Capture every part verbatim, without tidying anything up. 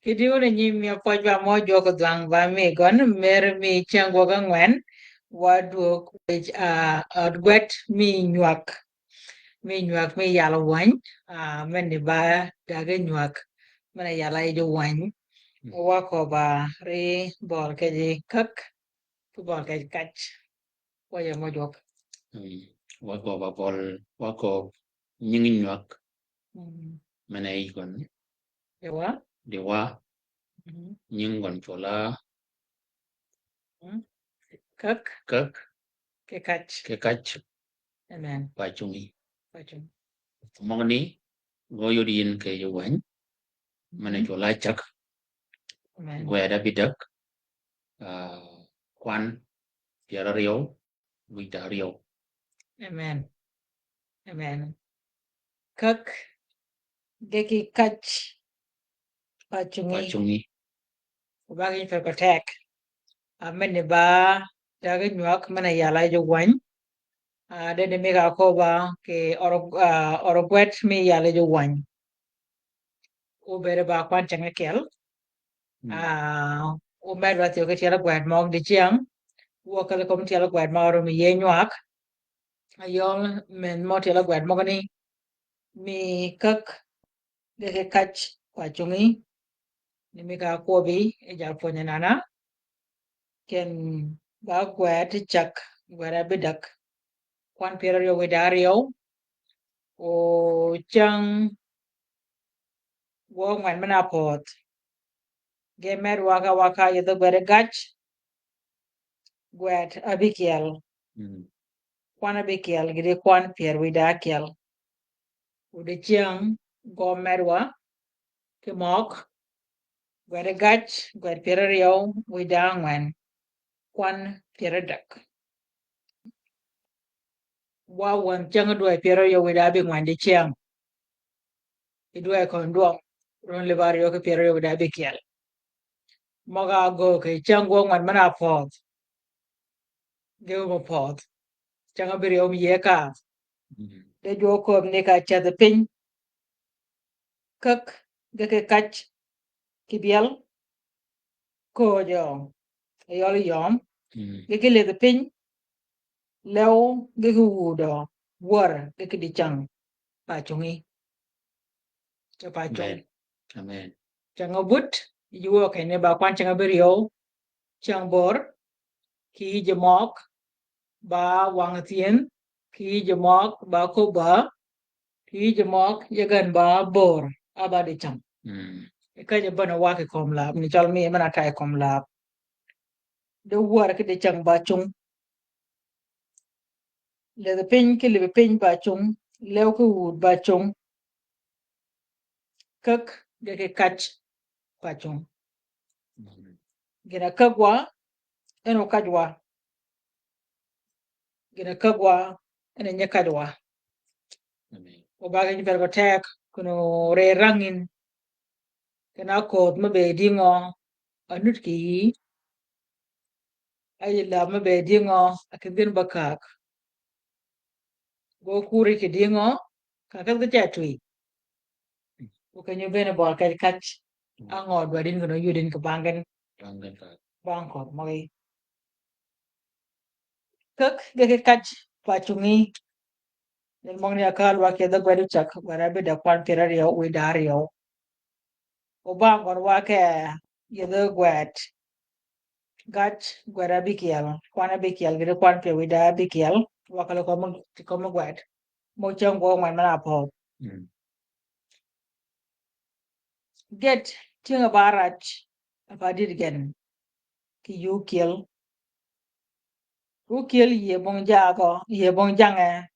Kidi wun a nying mi pwøj ba mø jwøk dhwang ba mi gøn, mer mi ceng gwøg angwen, wa dwøg wëj, ah, ød gwet mi nywag. Mi nywag mi yal wany, ah, men ni ba dage nywag. Men a yal a yij wany. Mm. Wa köbb-a ri bøl kej käk, ki bøl kej kac. Wa ya mø jwøk. Mm. Wa köbb-a bøl, wa köbb nying nywag. Mm. Men a yij gøn. Di wa? Di wa. Mm. Nying gøn cwøl a. Mm. Käk. Käk. Ki kac. Ki kac. Amen. Pacungi. Pacungi. Møgani, gø yod yin kì yij wany. Men a cwøl a cäg. Amen. Gwed abïdäg. Ah, kwan pyär aryøw. Wïj da aryøw. Amen. Amen. Käk, ge ki kac, pacungi. Pacungi. Obak yij per ko tek. Ah, men ni ba dage nywag men a yal a yij wany. Ah, dende mi ka köbb-a ki ød, ah, ød gwet mi yal a yij wany. Obëëd ba kwan ceng ákyel. Mm. Ah, omed wa thyew ki tyel gwed møg diceng. Wa kali kömi tyel gwed møg rum yi nywag. Ayøl men mø tyel gwed møgani. Mi käk, ge ki kac, pacungi. Ni mi ka kwøbbi, e ja pwönyi nana. Ken ba gwed cäg, gwed abïdäg. Kwan pyär aryøw wïj da aryøw. O ceng gwøg angwen men a pödh. Ge med wa ka wa ka yedhe gwed gac. Gwed abïkyel. Mm. Kwan abïkyel, gïti kwan pyär wïj da ákyel. Odiceng gø med wa, ki møg, gwed gac, gwed pyär aryøw wïj da angwen, kwan pyär adäg. Wa wän ceng dwäy pyär aryøw wïj da abïngwen diceng. I dwäy kön dwøng, run liba aryøw ki pyär aryøw wïj da abïkyel. Møg-a göög kì ceng gwøg angwen men a pödh. Ge wun mø pödh. Ceng abïryew mi yie ka. Mm. De jwøk kööb ni ka ceth piny. Käk, ge ki kac, ki byel, kööjø, ayøl yøm, mm, ge ki leth piny, lew, ge ki wudø, wär, ge ki diceng, pacungi. Ceng pacung. Amen. Amen. Ceng abut, yij wø kenni ba kwan ceng abïryew, ceng bör, kì yij møg, ba wang thyen, kì yij møg, ba köbb-a, kì yij møg, ye gen ba bör, a ba diceng. Mm. E ka je bene wa kì kömi läb, ni cøl mi men a ta yi kömi läb. De wär ki diceng ba cung. Leth piny ki libi piny ba cung, lew ki wud ba cung. Käk, ge ki kac, pacung. Gïn-a käg wa, en okaj wa. Gïn-a käg wa, en nyi kaj wa. Amen. Obak yij per ko tek, kinni ore rangin. Kinni aköödh me be dïngø, anut kì yï. Ayi läb me be dïngø, a kïn gïn ba käg. Gø kuri kì dïngø, ka kädh ki ca twi. Wu kenyi bene bøl kej kac. Mm. Angø dwaddi ni kinni yuddi ni kì bang gen. Bang gen ka. Bang ködh møgi. Käk ge ki kac pacungi. Nen møgani akal wa kì dhø gwed ocäg, gwed abïdäg kwan pyär aryøw, wïj da aryøw. Obang gøn wa ke yedhe gwed. Gac gwed abïkyel, kwan abïkyel, gïti kwan pyär wïj da abïkyel, wa kali kömi, kömi gwed. Mø ceng gwøg angwen men a pödh. Mm. Get tyëng-a ba rac, a pa dït gen, kì yuu kyel. Wu kyel yie bong jagø, yie bong jange,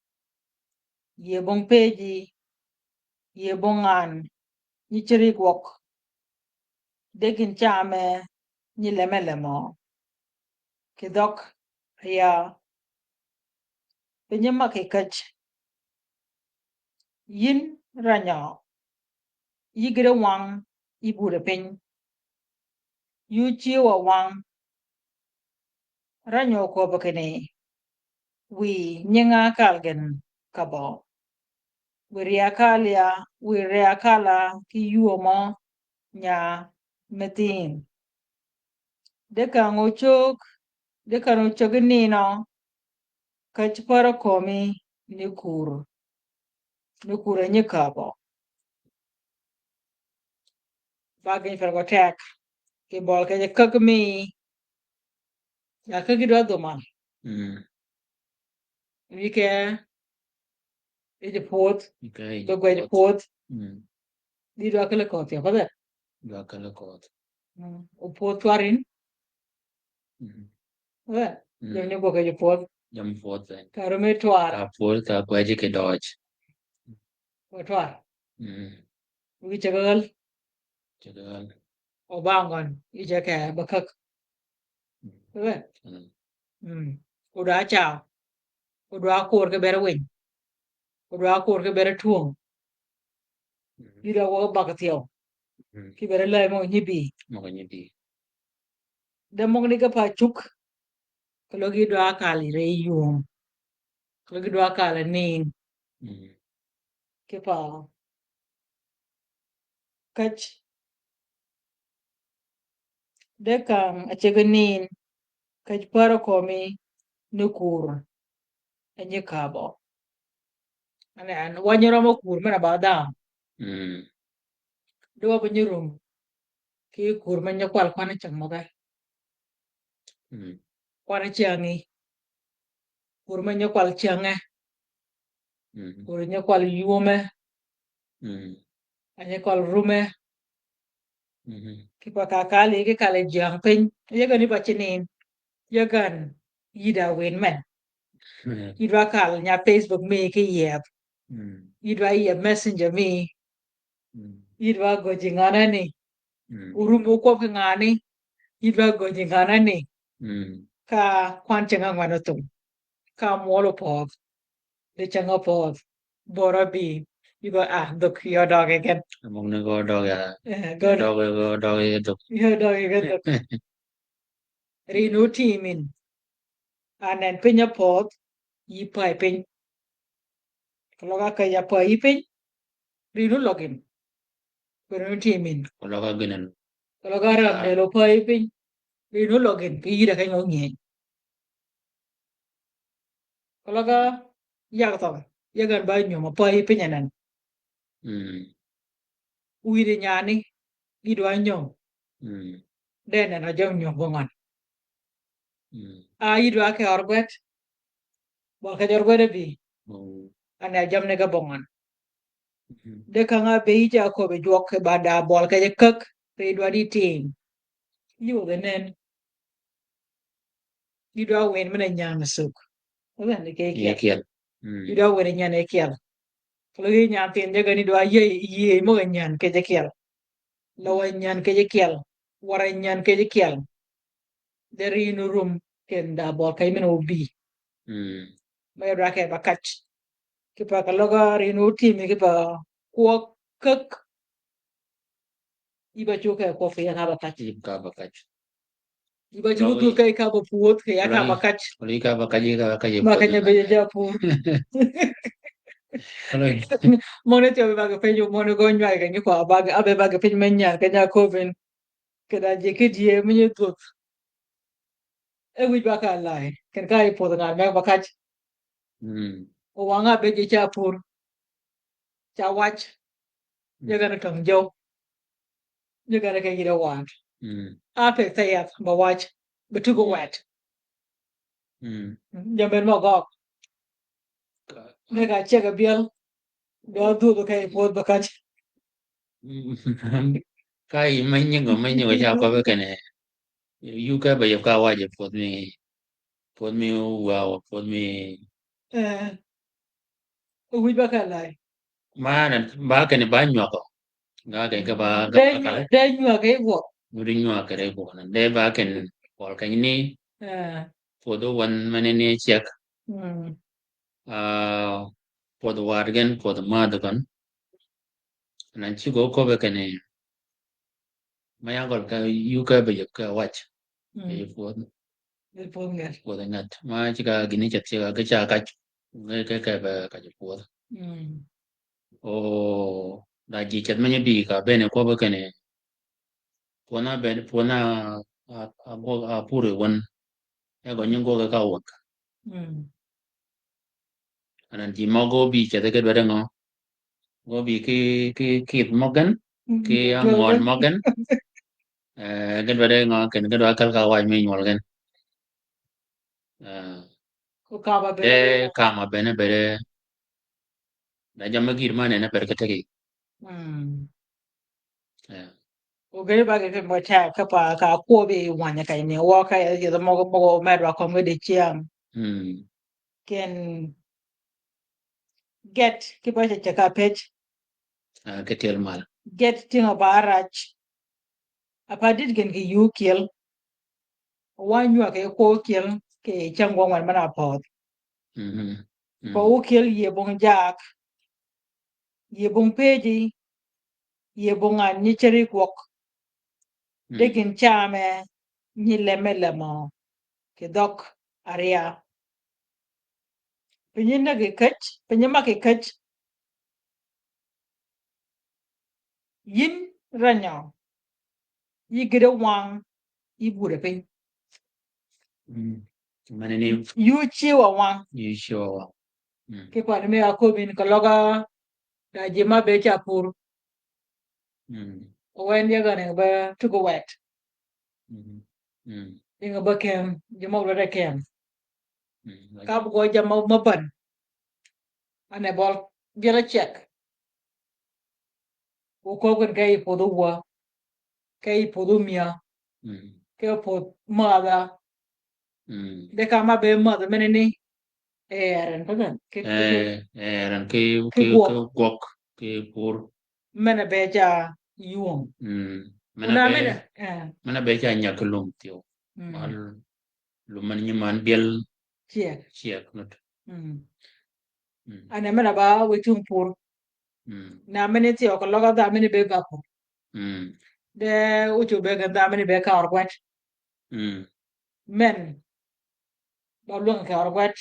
yie bong pëji, yie bong ngan, nyi cïri gwøg. De gïn came, nyi leme lemø. Kì dhøg aya, pinyi ma kì käj. Yïn ranyø, yï gïti wang, yï budø piny. Yuu cïu a wang. Ranyø oköbbi kinni, wiy nyinga kal gen ka bø. Wiy ri akal ya, wiy ri akal-a ki yuu mø nya Methïn. De kang ocög, de kang ocög nino, käj pärø kömi ni kur, ni kur a nyi käbø. Ba gïn pär gø teg, kì bøl kej käg mi, ya käg gï dwa dhuma. Mm. Wïke, yij pwödh, yij pwödh. Mm. Di dwa käl köth ya, pwödhe? Dwa käl köth. Mm. O pwödh twarin? Mm. Pwödhe? Mm. Jam ni gwøg yij pwödh. Jam pwödh, eh. Ka rumi twar. Ka pwödh, ka gwëji kì døj. O twar. Mm. Wïj ceg ghäl. Ceg ghäl. O ba ngøn, yij ke ba käg. Mm. Pwödhe? Mm. Mm. O dwa caw. O dwa kur kì bere winy. O dwa kur kì bere twöng. Mm. Yij dwa gwøg bak thyew. Mm. Kì bere läy møg nyi bï. Møg nyi bï. De møg ni ge pa cuk. Keløg yij dwa kal yi rey yum. Keløg yij dwa kal yi nin. Mm. Kì pa. Käj. De kang a ceg nin. Käj pärø kömi ni kur a nyi käbø. Anan, wa nyi rømø kur men-a ba dham. Mm. De wa bï nyi rum kì kur men nyi kwal kwan cäng møge. Mm. Kwan cängi. Kur men nyi kwal cänge. Mm. Kur nyi kwal yume. Mm. A nyi kwal rume. Mhm. Kì pa ka kali kì kali jang piny. Yegani ba cinin. Yegan yïda win men. Mm. Yïdwa kal nya Facebook mi kì yeb. Mm. Yïdwa yeb Messenger mi. Mm. Yïdwa gøji nganani. Mm. Urum okwøb kì ngani. Yïdwa gøji nganani. Mm. Ka kwan ceng angwen othum. Ka mwøl opodh. Di ceng opodh. Bor abi. Yï gø, ah, dhøg yø døg gen. Møgni gø døg ya. Eh, gø døg, gø døg ya dhøg. Yø døg gen dhøg. Rin otïm in. Anen piny opodh, yï pay piny. Keløg a kej a pay yï piny. Rin oløg in. Rin otïm in. Keløg a ginen. Keløg a ram del opay yï piny. Rin oløg in. Pï yïda keny ong'eny. Keløg a yag thøg. Yag en ba nyom opay piny anen. Mm. Wïdi nyani, yïdwa nyom. Mm. De neno jam nyom bong'an. Mm. A yïdwa ke ørgwed. Bøl kej ørgwed abi. Mm. Ane jam ne ga bong'an. Mm. De kang a be yï ja köbbi jwøk ba da bøl kej käg. Pe yïdwa di tim. Yï wødhe nen. Yïdwa win men-a nyan suk. Wødhe ne ke kiel. Kiel. Mm. Yïdwa win nyan e kiel. Keløg yï nyan thin jegani dwa yï, yï møg-a nyan kej kiel. Løw-a nyan kej kiel. Wør-a nyan kej kiel. De rin orum ken da bøl kej men-a obi. Mm. Me dwa ke ba kaj. Kì pa keløg a rin otïm kì pa kwøb käg. Yï ba cug ke kwøb kì ya ka ba kaj. Yï ka ba kaj. Yï ba cug dhud ke ka ba pwödh kì ya ka ba kaj. Yï ka ba kaj, yï ka ba kaj. Ma keny-a be ja pur. Møn-a cøb ba ge piny, møn-a gø nywag ke nyi kwøb ba ge, abe ba ge piny me nyan keny-a köbben. Keda ji kidie mi nyi dhud. E wïj ba ka lay. Ken ka yï pwödh ngan me ba kaj. Mm. O wang-a be ji ca pur. Ca wac. Mm. Yegani kang jøw. Yegani ke yïde wand. Mm. A pe theyeth ba wac. Be tugo wet. Mm. Jam ben mø gøg. Ka- Me ka ceg abyel. Dwa dhudh ke pwödh ba kaj. Mm. Ka yï me nyingo, me nyingo ca köbbi kene. Yï ke ba yeb ka wac pwödh mi, pwödh mi wa, pwödh mi. Eh. Wïj ba ka lay. Man, ba kene ba nywøg. Ga ke ke ba, ga de ba ka. De nywøg e gwøg. Wïj nywøg ke re gwøg. De ba kene bøl keny ni. Eh. Pwödh wan mene ni ceg. Mm. Ah, pwödh war gen, pwödh madh gen. Nan ci gø köbbi kene. Ma yangol ka yï ke ba yeb ka wac. Mm. Yï pwödh. Yï pwödh nget. Pwödh nget. Ma ci ka gini ceth ci ka ge ca kaj. Nge ke ke ba kaj pwödh. Mm. O, da ji ceth me nyi bi ka bene kwøb kene. Pwönha bëëd, pwönha, a, a, a gwøg, a pur yi wøn. E gø nyi gwøg ka wäg. Mm. Anan ji mø gø bï cedhi ki dwaddi ngø. Gø bï ki, ki, kidh mø gen, mm, ki angøn mø gen. Eh, ki dwaddi ngø, ken ki dwaddi kal ka wac mi nywøl gen. Eh, ko kama bene, de kama bene bede. Da jammì gïr mane ne per ki tegi. Mm. Yeah. O gïr ba ki ki mo cha ka pa ka kwøbi wanya ka ni wa ka ya, ya mo mo med wa kom di chiang. Mm. Ken get ki ba cha ka pech. Ah, ki tyel mal. Get tingo ba rach. Apa dit gen ki yu kiel. Wa nywa ke ko kiel ke chang wa wan mana pod. Mhm. Mm. Ko u kiel ye bong jak. Ye bong peji. Ye bong an nyi cheri kwok. Mm. De gin chame nyi leme lemo. Ki dhøg aria. Pinyi ne ki kech, pinyi ma ki kech. Yin ranyø, yi gïde wang, yi gure piny. Mm. Mane ni? Yu chiwa wang. Yu chiwa wang. Mm. Ki kwan mi a kobin ka løg a da ji ma be cha pur. Mm. Wen ya gane ba tugo wet. Mm. Mm. Inga ba kem, ji ma ulore kem. Mm. Ka bu ko jam ma, ma ban. Ane bøl, biela chek. Wu ko ken ke yi pudhu wa. Ke yi pudhu mia. Mm. Ke pudh madha. Mm. De ka ma be madha mene ni. E eren pe ben. Ke, ke, ke, e eren ke, ke, ke gwøg. Ke gwøg, ke pur. Mene be cha yuong. Mm. Mene be, mene, eh. Mene be cha nyak lum thyew. Mm. Mal lum man nyi man biel. Chiek. Chiek nut. Mm. Mm. Ane mene ba we tung pur. Mm. Na mene thyew ka løg a dha mene be ba pur. Mm. De uchu be gen dha mene be ka or gwet. Mm. Men. Ba luong ka or gwet.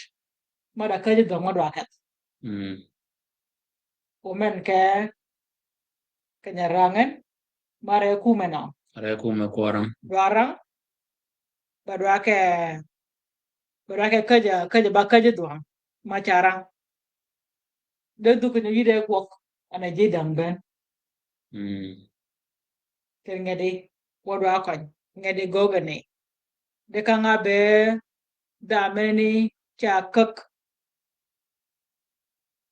Ma da kaji dhøng ma dwa keth. Mm. O men ke, ke nya rangen, ma re kume no. Re kume kwarang. Dwarang. Ba dwa ke, ba dwa ke kaja, kaja ba kaja dwang. Ma charang. De dhuk ni yide gwøg, ana ji dang ben. Mm. Kir ngedi, wa dwa kony, ngedi goge ni. De ka nga be, dha mene ni, cha kök.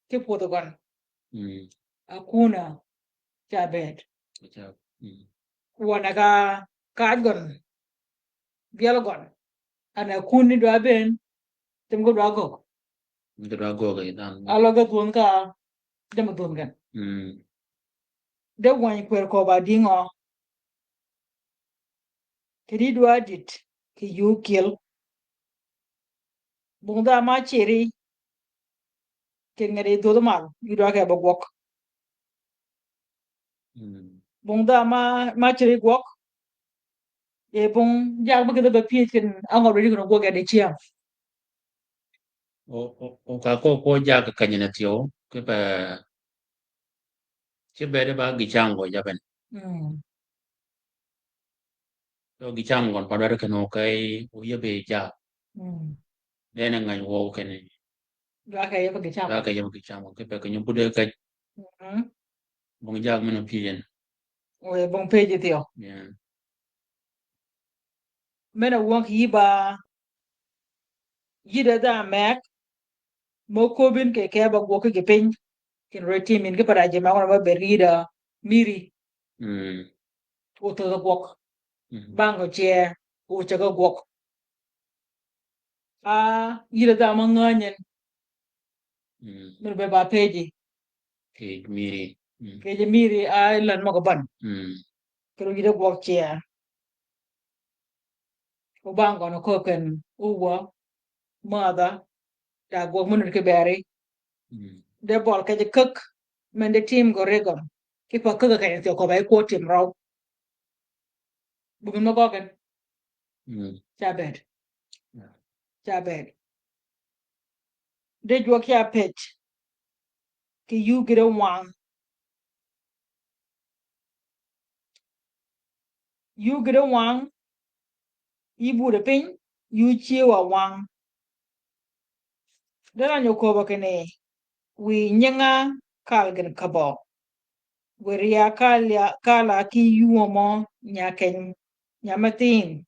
Ki pudh gøn. Mm. Akuna cha bed. Cha, mm. Wana ka, ka gøn. Biel gøn. Ana kun ni dwa ben. Tim go dwa gog. Ni dwa gog, eh, dan. Alo ga dhun ka. Dem dhun gan. Mm. De wany kwer ko ba dingo. Kidi dwa dit ki yu kiel. Bung dha ma chiri. Ken ngedi dhudh mal, gi dwa ke ba gwøg. Mm. Bung dha ma, ma chiri gwøg. E bung jak ba kidhe ba piej ken ang'o dwa dikno gwøg e de chiam. O, o, o ka ko, ko jak kanyene thyew, ke pe, che bede ba gi cham go jaben. Mm. So gi cham gøn pa dware keno kay, o yebe jak. Mm. Dene ngany wo kene. Dwa ke yebe gi cham. Dwa ke yebe gi cham, ke pe ke nyu bude ke. Mm. Bung jak mene pijen. O ye bung peji thyew. Yeah. Mene wong ki ba Yïdø dha mæg, mø köbin kì kee ba gwøg ki piny, kìn rø timin ki pa da ji møgø na ba bëëd ki yïdø mïri. Mm. O thödhø gwøg. Mm. Bang o cee, o cäg-a gwøg. A, yïdø dha mø ngänyin. Mm. Mïn be ba pëjji. Kì mïri. Mm. Kì mïri, a, län møgø bän. Mm. Kì rø yïdø gwøg cee. O bang gøn o kööb ken uwø, mädha, da gwøg mø nud ki beri. Mm. De bøl kej käg, men de tim gø ri gøn. Ki pa käg keny thyew köbb-a yi kwøb tim røw. Bugin mø gøggi. Mm. Ca bëëd. Yeah. Ca bëëd. De jwøk ca pëj. Kì yuu gïn de wang. Yï gïdø wang, yï budø piny, yï ciew a wang. De lany oköbbe kinni, wiy nyinga kal gïn köbbø. Gwed ya kal ya, kal a ki yï wömø nya keny, nya me thïn.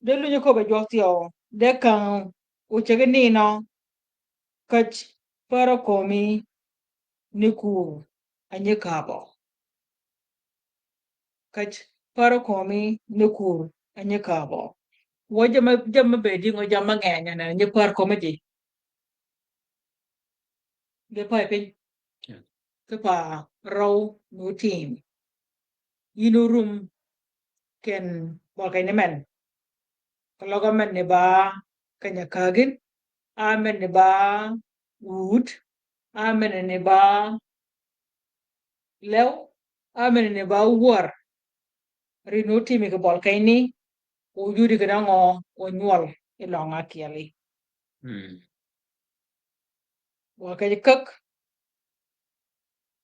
De lunyi köbbe jwøk thyew, de kang ocegi ninø, käj pärø kömi ni kur a nyi käbø. Käj pärø kömi ni kur a nyi käbø. Wø jammì, jammì be dïngø, jammì ngeny a nyi pär kömi ji. Ge pay piny. Yeah. Ki pa røw nu tim. Yïn orum ken bøl keny ni men. Keløg amen ni ba keny-a kägin. Amen ni ba wut. Amen ni ba lew. Amen ni ba wär. Ri nu timi kì bøl keny ni. O judi kì dang o, o nywøl yi løng ákyeli. Mm. Bøl keny käg,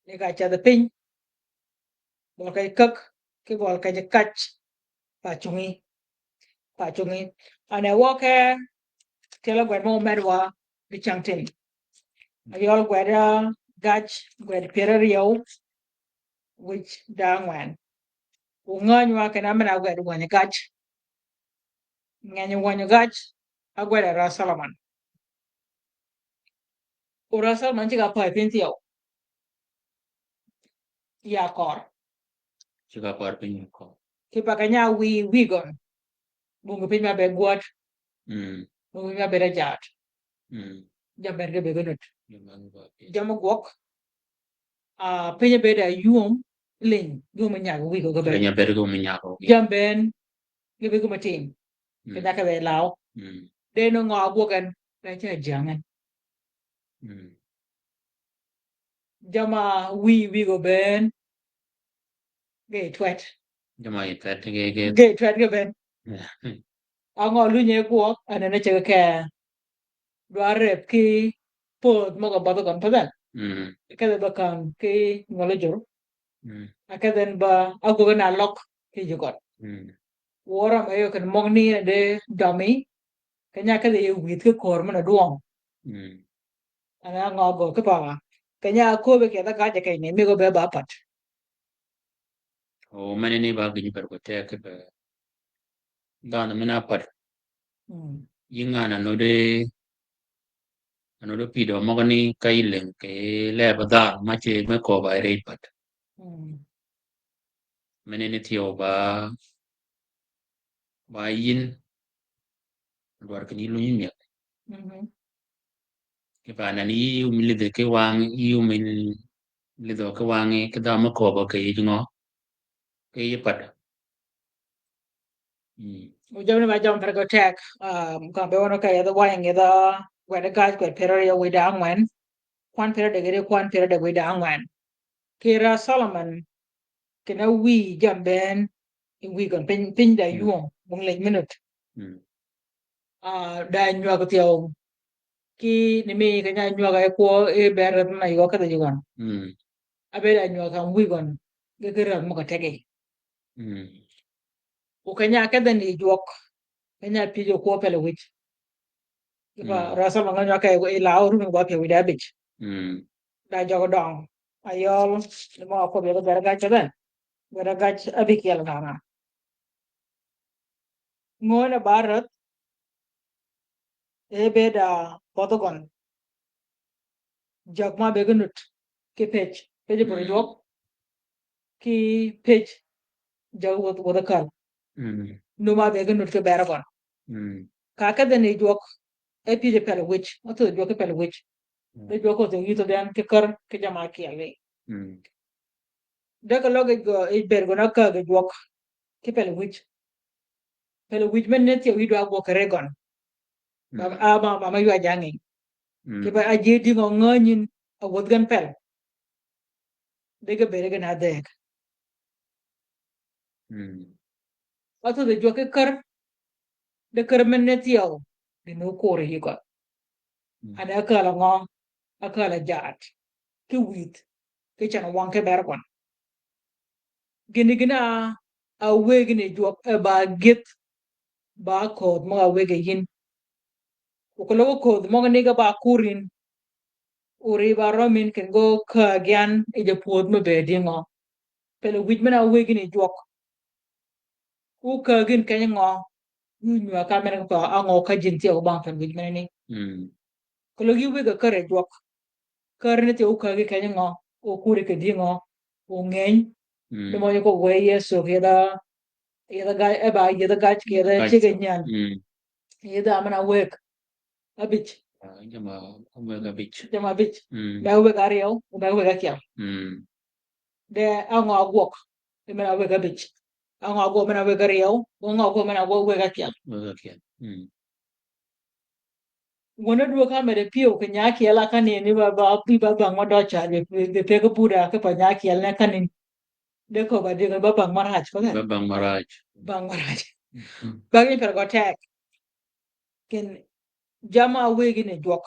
ni ka cedh piny. Bøl keny käg, ki bøl keny käj, pa cungi. Pa cungi. Ane wø ke, tyel gwed mø omed wa, gi cang tin. Ayøl gwed, ah, gaj, gwed pyär aryøw, wïj da ángwen. Ongäny wa kinni amen a gwed wänyi gaj. Ngeny wänyi gaj, a gwed a Ra Solomon. O Ra Solomon ceg a pay piny thyew. Ya kor. Ceg a pay piny ya kor. Ki pa keny-a wiy, wiy gøn. Bungi piny ma be gwød. Mm. Bungi piny ma be da jat. Mm. Jammì ge be ge nut. Jammì ge be ge. Jammì gwøg. Ah, piny be da yum, liny, yum nyag wigo ge be. Liny be ge yum nyag wigo. Jammì ben, ge be ge matin. Mm. Keny-a ke be law. Mm. De nongø gwøg en, be ca jang en. Mm. Jammì wiy, wigo ben. Ge twet. Jammì twet ge, ge. Ge twet ge ben. Yeah. Angø lunyi gwøg, anene ceg ke. Dwar rep ki pödh møg-a bødh gøn pödh en. Mm. Kedhe ba kang ki ngøl jur. Mm. A kedhe en ba agwøg en a løg ki jugøn. Mm. Wøra me yø ken møgani de dømi. Keny-a kedhe yï wïdh ki kor men-a dwøng. Mm. Ane angø gø ki pa. Keny-a köbbe kì dha gaj keny ni, mi gø be ba pat. O, mene ni ba gïn per ko tek ki pe. Dhanhø men-a pat. Mm. Yï ngan-a node, a node pïdø møgani ka yï leng kì leb dhanhø ma ce me köbba ri pat. Mm. Mene ni thyew ba, ba yïn, dwar kinni lunyi myeg. Mhm. Ki pa nan yï yum lidhi ki wang, yï yum lidhi ki wang, ki dha me köbba kì yij ngø. Kì yij pat. Mm. O jammì ni ba jammì per ko tek, um, ka be wøn ka yedh wang yedh gwed gaj gwed pyär aryøw wïj da ángwen. Kwan pyär adek, kwan pyär adek wïj da ángwen. Kì Ra Solomon, kinni wiy jammì ben, wiy gøn piny, piny da yum, bung leny minut. Mm. Ah, da nywag thyew. Ki ni mi keny-a nywag e kwø, e ber reth na yø kedhe jugøn. Mm. A be da nywag kam wiy gøn, ge ki reth møg-a tegi. Mm. O keny-a kedhe ni jwøk, keny-a pyëj kwø pele wïj. Ki pa Ra Solomon nywag ke i la orum ba pyëj wïj da abij. Mm. Da jøg døng. Ayøl, ni mø akwøb yø ge ber gaj kedhe. Ber gaj abikyel kanga. Ngøn a ba reth, e bed a bødh gøn. Jøg ma be ge nut, ki pej, pej bur jwøk, ki pej, jøg wødh, wødh kal. Mm. Num a be ge nut ki ber gøn. Mm. Ka kedhe ni jwøk, e pyëj pel wïj, othedh jwøk pel wïj. Mm. De jwøk othedh yïth den, ki kär, ki jammì ákyel ni. Mm. De keløg yij gø, yij ber gøn ákäg jwøk, ki pel wïj. Pel wïj men ni thyew yï dwa gwøg kì ri gøn. Mm. Ba, a ba, ba ma ywa jangí. Mm. Ki ba a ji dïngø ngänyin, a wødh gen pel. De ge bere gen a dheg. Mm. Othedh jwøk ki kär, de kär men ni thyew, gïn okur yï gø. Mm. Ane ákäl ngø, ákäl jaat, ki wïdh, ki cen wang ki ber gøn. Gïn gïn a, a wëggi ni jwøk e ba gyëdh, ba köödh møg-a wëggi yïn. Okologo köödh møgani ge ba kur yïn. Ori ba røm yïn ken gø käggi yan yi ja pwödh me bëëd yi ngø. Pele wïj men-a wëggi ni jwøk. Wu käggi yïn keny ngø. Wu nywäg ka men-a pa a ngø ka jin thyew bang pele wïj men-a ni. Mm. Kolog yi wëggi kärri jwøk. Kärri ni thyew wu käggi keny ngø. O kuri kedi ngø. O ngeny. Mm. Ni mø yi ko wë Yëso ki yedha, yedha gaj, e ba yedha gaj ki yedha cigg nyan. Mm. Yedha men-a wëgg. Abij. Ah, jama, wëgg abij. Jama abij. Mm. Me wëgg aryew, me wëgg akyel. Mm. De a ngø agwøg, e men-a wëgg abij. A ngø agwøg men-a wëgg aryew, a ngø agwøg men-a wëgg, wëgg akyel. Wëgg akyel. Mm. Wun a dwøg ka mede pyëw kì nya akyel a kanin ni ba, ba, bi ba bang ma dø ca, bi, bi, bi peg buda ki pa nya akyel ne kanin. De ko ba ding ba bang maraj ko ne? Ba bang maraj. Bang maraj. Mm. Bang in per go tek. Ken jama wëggi ni jwøk.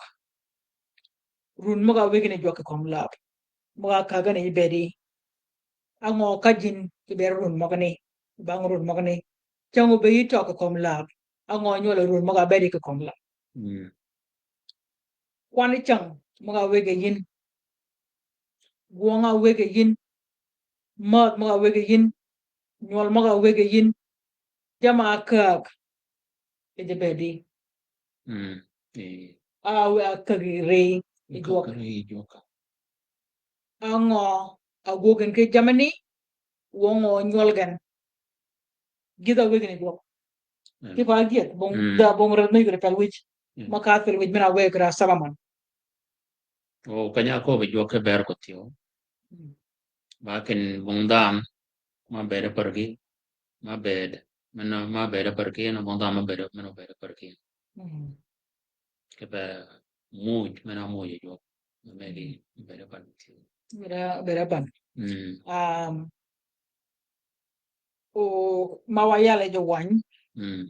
Run møg-a wëggi ni jwøk kì kömi läb. Møg-a käggi ni yi bëëdi. A ngø ka jin kì bëëd run møgani. Bang run møgani. Cäng o bëëd yi tøg kì kömi läb. A ngø nywøl run møg-a bëëdi kì kömi läb. Mm. Kwan cäng møg-a wëggi yïn. Gwøng-a wëggi yïn. Mädh møg-a wëggi yïn. Nywøl møg-a wëggi yïn. Jama kägg. Yi ja bëëdi. Mm. Eh. A wë a käggi ri yi jwøk. Ri yi jwøk. A ngø agwøg gen ki jamani, wøng o nywøl gen. Gyëdh-a wëggi ni jwøk. Mm. Ki pa gyëdh, bong, mm, da bong red me yure pel wïj. Mm. Ma ka pel wïj men-a wëggi ra Solomon. O, keny-a köbbi jwøk ki ber ko thyew. Mm. Ba ken bong dhanhø, ma bëëd a pär ki, ma bëëd, men-a, ma bëëd a pär ki, na bong dhanhø ma bëëd, men-a bëëd a pär ki. Mm. Kipe muuj, men-a muuj yi jwøk. Medi, mm, bëëd a pan. Bëëd a, bëëd a pan. Mm. Um, o, ma wa yale jo wany. Mm.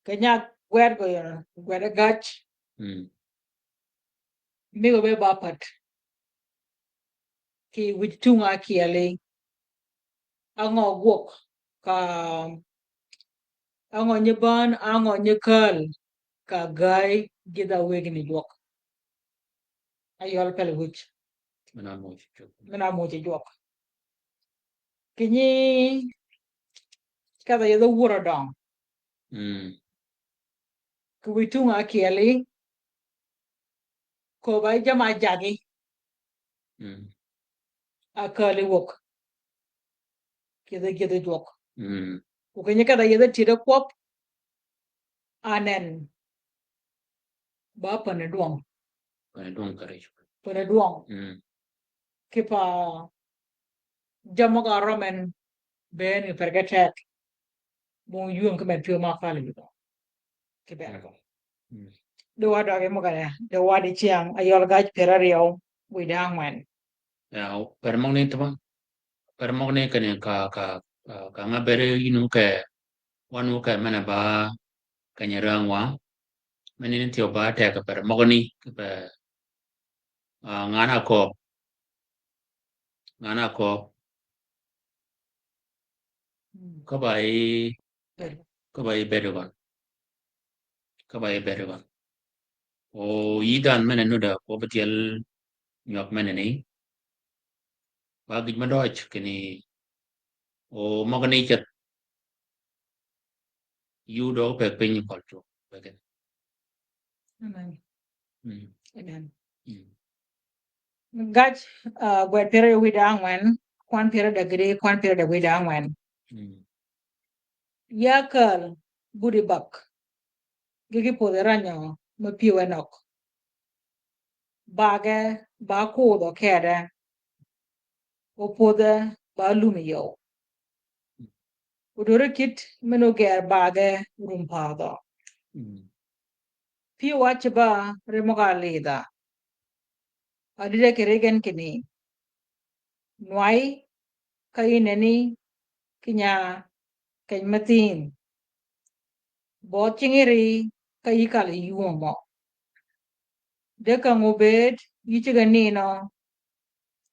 Keny-a gwed gø yøn, gwed a gaj. Mm. Mi gø be ba pat. Kì wïj tung akyeli. A ngø gwøg ka, a ngø nyi bän, a ngø nyi käl, ka gäy gyëdh-a wëggi ni jwøk. Ayøl pel wïj. Men-a muuj yi jwøk. Men-a muuj yi jwøk. Kì nyi kedh-a yethi wur-a døng. Mm. Kì wïj tung akyeli. Köbb-a yi jam-a jaggi. Mm. A käl yi wøg. Gyëdhi, gyëdhi jwøk. Mm. Ku kì nyi kedh-a yethi tyëd-a kwøb. Anen. Ba pan-a dwøng. Pan-a dwøng kari. Pan-a dwøng. Mm. Kipa jammì møg-a røm en bënn kì per ge teg. Bong ywëng ki med pyëw ma kal yï. Kì ber gø. Mm. Di wa døgi møg-a de. Di wa di cyäng, Ayøl gaj pyär áryew, wïdá ángwen. Ya, per møgani tømø. Per møgani kinni ka, ka, ka, ka ngà bëëd yïn wø ke, wan wø ke men-a ba, keny-a räng wa. Men-a ni thyew ba teg per møgani, per, ah, ngan-a kööb. Ngan-a kööb. Mm. Ka ba yi, ka ba yi bëëd gøn. Ka ba yi bëëd gøn. O yï dhanhø men-a nudd-a, kwøbbi tyel nywag men-a ni. Ba gïj me døj kinni, o møgani ceth. Yï dø peg piny kol cwøg. Peg. Amen. Mm. Amen. Mm. Gaj, ah, gwed pyär áryew wïdá ángwen, kwan pyär ádäg gïti, kwan pyär ádäg wïdá ángwen. Mm. Ya käl, budi bag. Gï ki pwödhi ranyø, me pyëwe nøg. Bage, ba kudhø kede. Opwodhe ba lum yi yøw. Odöre kit men-a oger bage rum paadhø. Mm. Pyëwa cïba ri møg-a lidha. Adïde kì ri gen kinni. Nwayi ka yï nenni ki nya keny-a me thïn. Bødh cingiri ka yï kal yi yungø mø. De käng obëëd yï cigg-a ninø,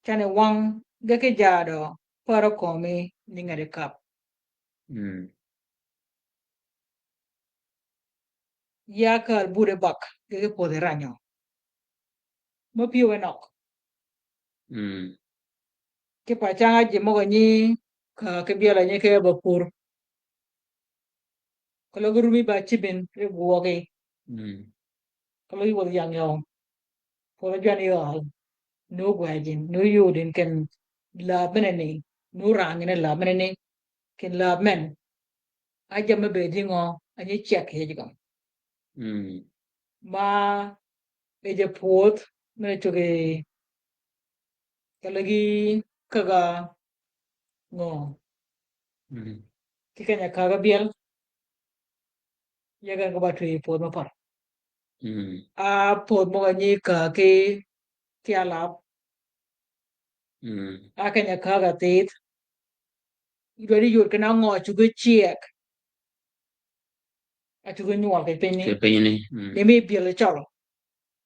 canni wang ge ki jaadø, paro kömi ni ngedi kap. Mm. Ya kar bure bak, ge ki pwodhi ranyø. Mø pyëwe nøg. Mm. Ki pa canga ji møg-a nyi, ka ki byel-a nyi ke ba pur. Keløg rumi ba cïbin, ri gwøgi. Mm. Keløg yï wødhi yang yøw. Pwodhi jwan yøw. Nu gwejin, nu yudin ken lab mene ni, nu rangin lab mene ni, ken lab men. A jammì be dïngø, a nyi cek yij gø. Mm. Ma e je pwodh, mene cuggi keløg yi kaga ngø. Mm. Ki keny-a kaga byel. Yegen ko ba twi pwodh mø par. Mm. A pwodh mø ga nyi ka ki, ki alap. Mm. A keny-a kaga thith. Idwa di yod kena ngø cuggi ciek. A cuggi nywøl ki piny ni. Ki piny ni. Mm. Ni mi byel cøl.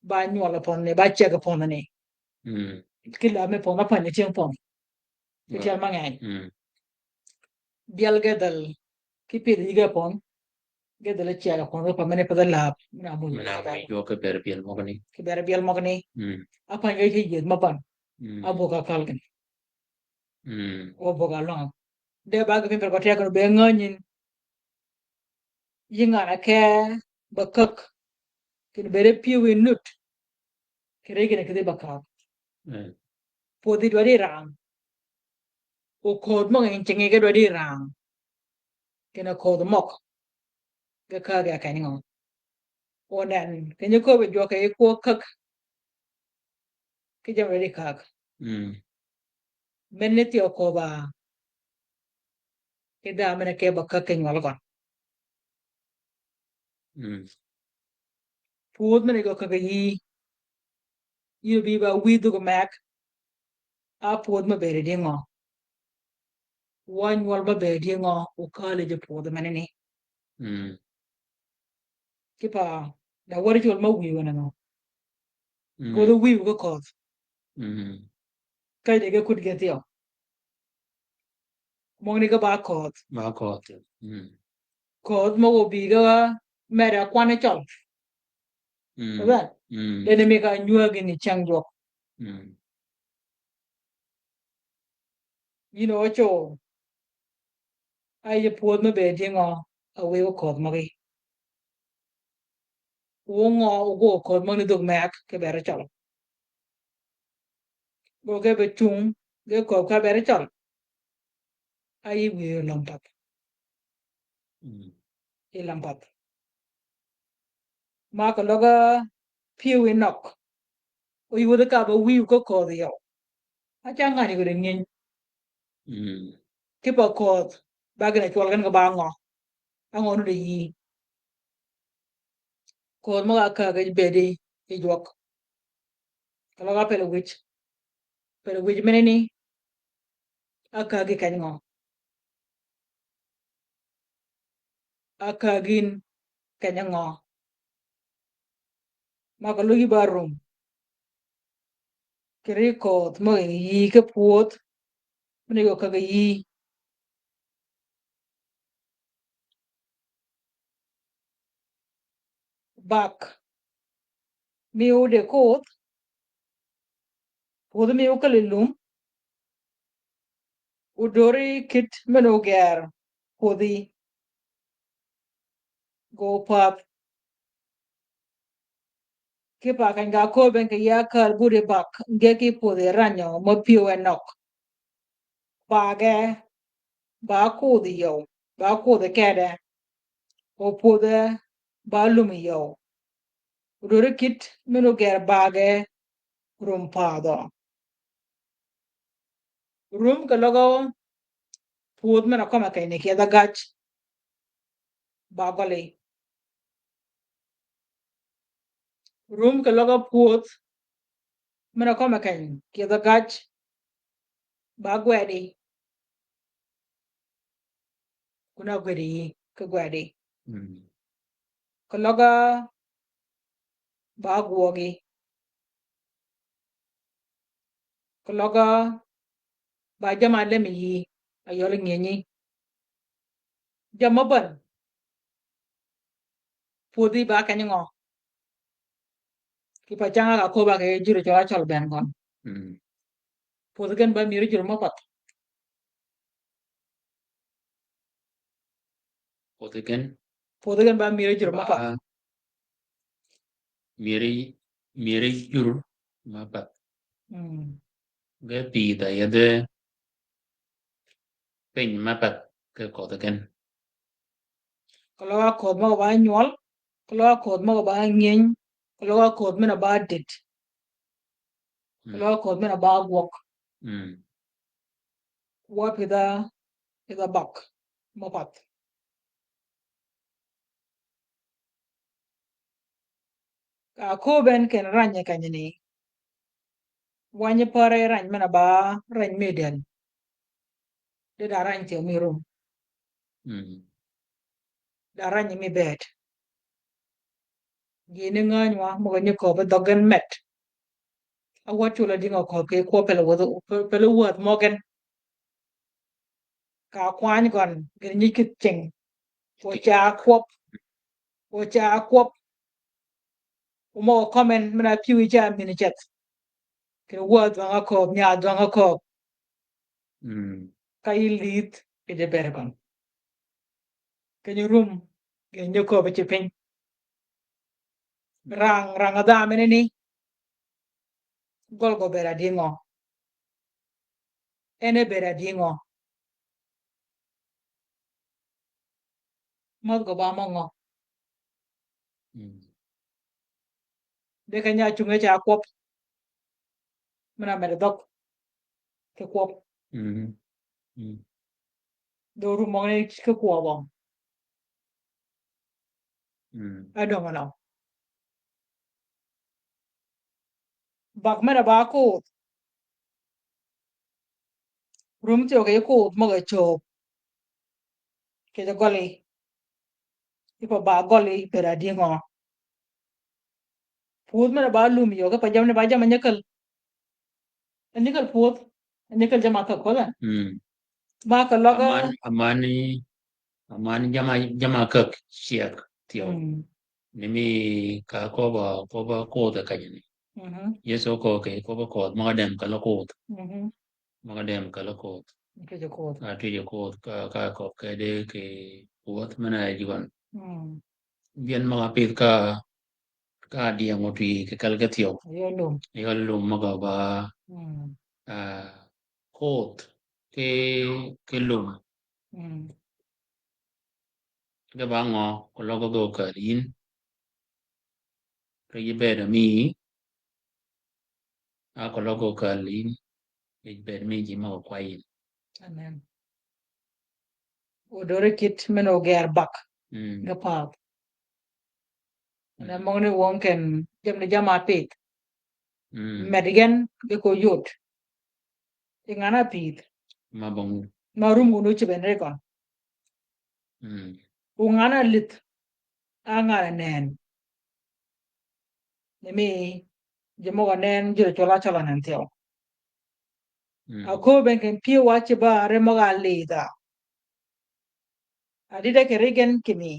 Ba nywøl pon ni, ba ciek pon ni. Mm. Ki la mi pon, ba pon ni tyeng pon. Ki tyel mangeny. Mm. Byel ge dhel, ki pidh yige pon, ge dhel ciek pon, ge pon mene pidh lab, mene amuny. Mene amuny, jo ke ber byel møgni. Ke ber byel møgni. Mm. A pany ge ci yeth ma pany. Mm. A bok a kal gini. Mm. O bok a lwang. De ba ge piny per ko tek no be ngønyin. Yi ngan-a ke ba käg. Kin bere pyëw yi nut. Kere kin kidhi ba käg. Mm. Pwodhi dwaddi rang. O ködh møg-a nyi cingi ge dwaddi rang. Kin-a ködh møg. Ge käg ya keny ngø. O nen, keny-a köbbi jwøk yi kwø käg. Ki jammì dwaddi käg. Mm. Men ni thyew köbb-a. Ki dha men-a ke ba käg ki nywøl gøn. Mm. Pwodh men-a gø käg yi. Yi bi ba wïdhu gø meg. A pwodh me beri dïngø. Wa nywøl me beri dïngø, o kali ji pwodh men ni. Mm. Ki pa, da wari col ma wiu ne ngø. Mm. Pwodh wiu ge ködh. Mm. Ka de ge kud ge thyew. Møgni ge ba ködh. Ba ködh. Mm. Ködh møg-a obi ge mere kwan cøl. Mm. Amen. Mm. Dene mi ka nywäg ni ceng jwøk. Mm. Yin o co. Aye pwodh me bedi ngø, a wego ködh møgi. Wu ngø, wu go ködh møgi ni dhøg meg, ke bere cøl. Go ge be cung, ge ködh ka bere cøl. Aye wiyo lam path. Mm. I lam path. Ma keløg pyëw yi nøg. O yudhi ka ba wiw ke ködh yøw. Aca ngani gø de ngeny. Mm. Ki pa ködh, ba gin a cwøl gen ge ba ngø. Angø nu de yi. Ködh møg-a käg ge bedi yi jwøk. Keløg a pel wïj. Pel wïj mene ni. A käg yi keny ngø. A käg yin keny ngø. Ma keløg yi ba rum. Kiri ködh møg-a yi ki pwodh. Mene gø käg yi. Bak. Miyo de koth. Pwodhi miyo keli lum. Odori kit men oger pwodhi. Go path. Ki pa keny ga köbben ki ya kal budi bak, nge ki pwodhi ranyø, ma pyëwe nøg. Bage, ba kudhi yøw, ba kudhi kede. O pwodhe, ba lumi yøw. Odori kit men oger bage, rum padhø. Rum keløg pwodh men-a kømmi keny ni kyethi gac. Ba gøli. Rum keløg pwodh men-a kømmi keny kyethi gac. Ba gwedi. Kuna gwedi yi, ki gwedi. Mm. Keløg ba gwøgi. Keløg Ba jamm-a lem yi, a yøl ngienyi. Jamm-a bän. Pwödhi ba keny ngø? Ki pa cang-a ka köbb-a kì jur cøl-a cøl bënn gøn. Mm. Pwödhi gen ba myëri jur mø path. Pwödhi gen. Pwödhi gen ba myëri jur mø path. Ba myëri, myëri jur mø path. Mm. Ge pïdh-a yethi piny mø path ki ködhi gen. Keløg-a ködh møg-a ba nywøl, keløg-a ködh møg-a ba ngieny, keløg-a ködh men-a ba dït. Mm. Keløg-a ködh men-a ba gwøg. Mm. Wa pïdh-a, pïdh-a bak mø path. Ka köbben ken rany kenyi ni. Wany pare rany men-a ba rany mi dël. De da rany thyew mi rum. Mm. Da rany mi bëëd. Gïn-a ngänywa møg-a nyi köbbi dhøggi gen met. A wäd cul-a dïng-a köbbi ki kwøb pele wädhi, pe-, pele wädhi møggi gen. Ka kwany gøn, gïn-a nyi kïdhi cing. Oca kwøb. Oca kwøb. Omøg-a kømmi men-a pyëw yi ca mïn ceth. Kene wädhi dhwäng-a köbbi, nya dhwäng-a köbbi. Mm. Ka yi lidh, kì je bëëd gøn. Kenyi rum, gïn-a nyi köbbi ci piny. Rang, rang-a dhamini ni. Gøl gø bëëd-a dïng-a. En e bëëd-a dïng-a. Mädh gø ba mø ngø. Mm. De keny-a cunge ca kwøb. Men-a med dhøg. Ki kwøb. Mm. Mm. Dho rum møgani ki kwøb. Mm. Adøng-a nø. Bak men-a ba koth. Rum thyew kì koth møg-a cöb. Kì je gøli. Yi pa ba gøli bëëd-a dïng-a. Pwödh men-a ba lum yø, ki pa jammì ni ba jamm-a nyi käl. A nyi käl pwödh, a nyi käl jamm-a käg ködh. Mm. Ma keløg-a. Aman, aman ni, aman jamm-a, jamm-a käg cyäg thyew. Mm. Ni mi ka köbb-a, köbb-a koth kenyi ni. Mhm. Yëso köggi, köbb-a koth, møg-a dem kelø koth. Mhm. Møg-a dem kelø koth. Twij-a koth. A, twij-a koth, ka, ka köggi de kì pwödh men-a yij gøn. Mm. Bïen møg-a pïdh ka, ka dyëng otwi kì kelgi thyew. Yø lum. Yø lum møg-a ba. Mm. A, koth, ki, ki lum. Mm. Ge ba ngø, keløg ge okääl yïn. Ri ji bëëd mi, a keløg ge okääl yïn, ri ji bëëd mi ji møg-a kwayyi yïn. Amen. Odøri kit men ogër bak. Mm. Ge path. Mm. Ni møgani wøng ken, jammì ni jamm-a pïdh. Mm. Med gen, ge ko yod. Yi ngan-a pïdh. Ma bong. Ma rum gøn ócïb en ri gøn. Mm. O ngan-a lïdh. A ngan-a nënn. Ni mi, ji møg-a nënn, jur cøl-a cøl-a nënn thyew. Mm. A köbben ken pyëwa ci ba ri møg-a lïdh-a. Adïdda kì ri gen kì mi.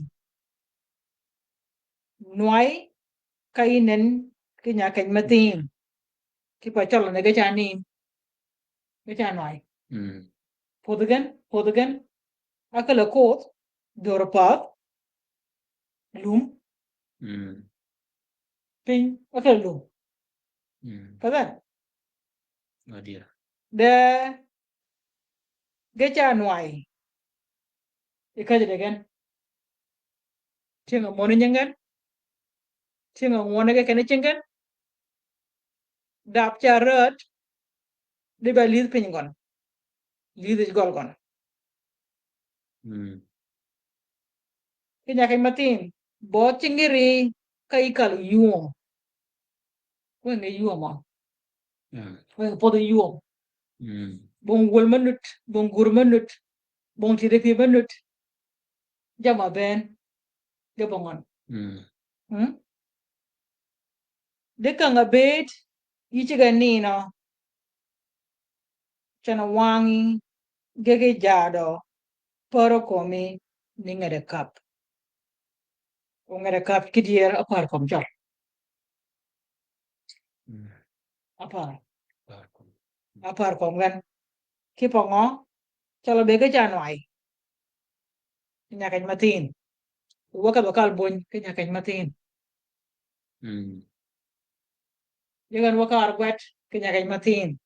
Nway, ka yi nënn, ki nya keny me thïn. Ki pa cøl ni ge ca nin. Ge ca nway. Mm. Pwödhi gen, pwödhi gen. Ákël-a koth, dhör path, lum. Mm. Piny, ákël-a lum. Mm. Ka dha? Adier. De, ge ca nway. Yi käjji de gen. Tyëng-a møn nying gen. Tyëng-a ngwøn ge ken cing gen. Dab ca räd. Di ba lïdh piny gøn. Lïdh yij gøl gøn. Mm. Ki nya keny ma thïn. Bø cinggi ri ka yi kal ywööm. Wëng-a ywööm. Yeah. Wëng-a pödhi ywööm. Mm. Bong wöl me nut, bong gur me nut, bong tïdhi pï me nut. Jamm-a bënn, ge bong ngøn. Mm. Mm? De käng-a bëëd, yï ceg-a ninø. Cen wang gegi jadø, pär kömi ni ngede kap. O ngede kap kidyer apar kömi cøl. Mm. Apar. Apar kömi. Apar kömi gen. Ki pøngø, cøl be ki ca nwayi. Ki nyakeny mathin. Wø ka be kal bony, ki nyakeny mathin. Mm. Yegen wø ka ar gwet, ki nyakeny mathin.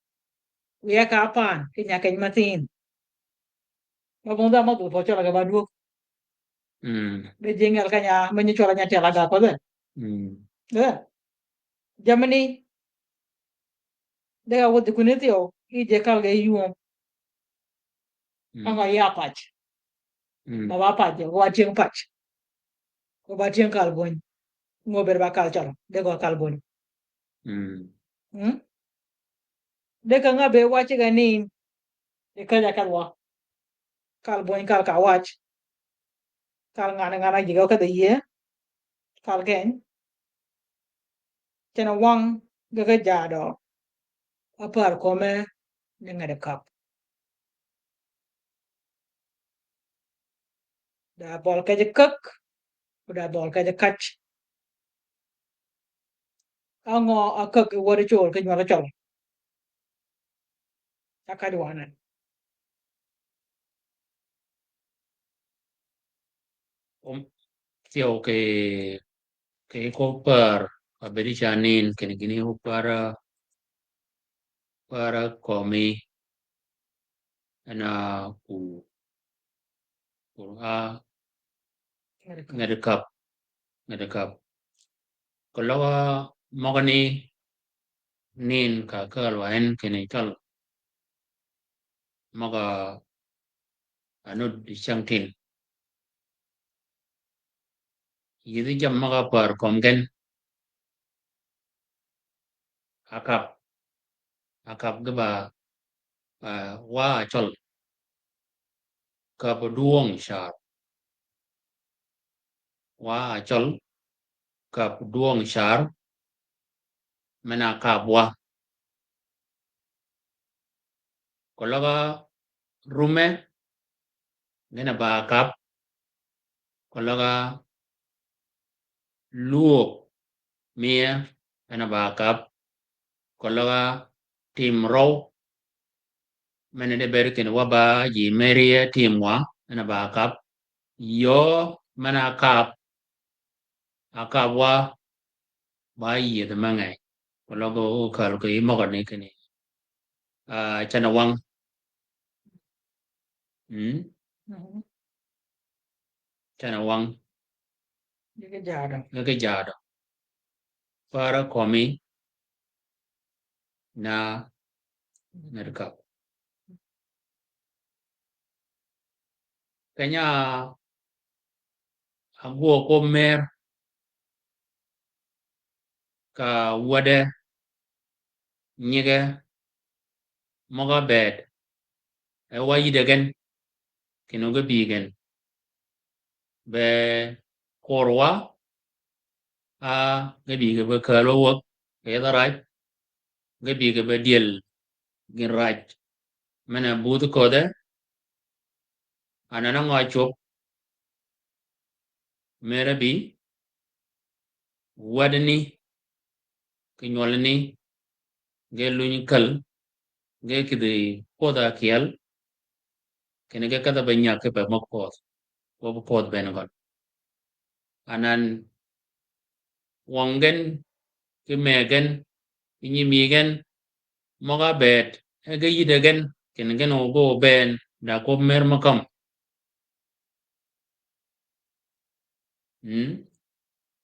Wiya ka pan, ki nyakeny mathin. Ma bong dha ma dhul pö cwala ga ba duog. Mm. Be jing el kanya, ma nyi cwala nya tela ga ko de. Mm. Eh. Jamani. De ga wodhi kuni thio, i je kal ga i yuom. Mm. Anga ya pac. Mm. Ba ba pac, wa tieng pac. Wa ba tieng kal bony. Ngo ber ba kal cwala, de go kal bony. Mm. Mm. De ka nga be waci ga nin, e ka ja kal wa. Kal bony kal ka wac. Kal ngane ngana jiga ka de ye. Kal keny. Cen wang gege jadø. Apar kömi ni ngede kap. Da bøl kej kek, da bøl kej kac. Angø a kek i wadi col ki nywal col. Ca kac wane. Um, thyew ki, ki ko pär, a bedi ca nin, kini gini ko pär, pär kömi, ena ku, ku a, ngede kap. Ngede kap. Ngede kap. Keløg møgani nin ka kääl wa en kini cøl. Møg-a anud cängtin. Yïdhi jammì møg-a pär kömi gen. Akap. Akap ge ba, ah, wa acøl. Kap dwøng car. Wa acøl. Kap dwøng car. Men-a kap wa. Keløg-a rume, gin-a ba kap. Keløg-a luwøk, miye, en-a ba kap. Keløg-a tim røw, men-a de beri kini wa ba ji meri ye tim wa, en-a ba kap. Yø, men-a kap, a kap wa, ba yïdhi mengey. Keløg-a okal ki møgani kini. Ah, cene wang. Mm? Mhm. Cene wang. Gege jadø. Gege jadø. Pär kömi. Na, na dikap. Kenya agwøg ko mer ka wäde nyige møg-a bëëd e wa yïde gen kinni ge bï gen be kor wa a ge bï ge be kääl wa wäg ke yedh rac ge bï ge be dyel gïn rac men-a budh ködhe. Anan-a ngø a cwöb mere bï wädani ki nywølani ge luny käl ge kïdhi pwödh-a kyel kinni ge kedh-a be nyäg kipe møg pwödh. Wa be pwödh bënn gøn. Anan wøng gen ki mëggen ki nyimïggen møg-a bëëd e ge yïde gen kinni gen o ge o bënn da kwøb mer mø käm. Mm.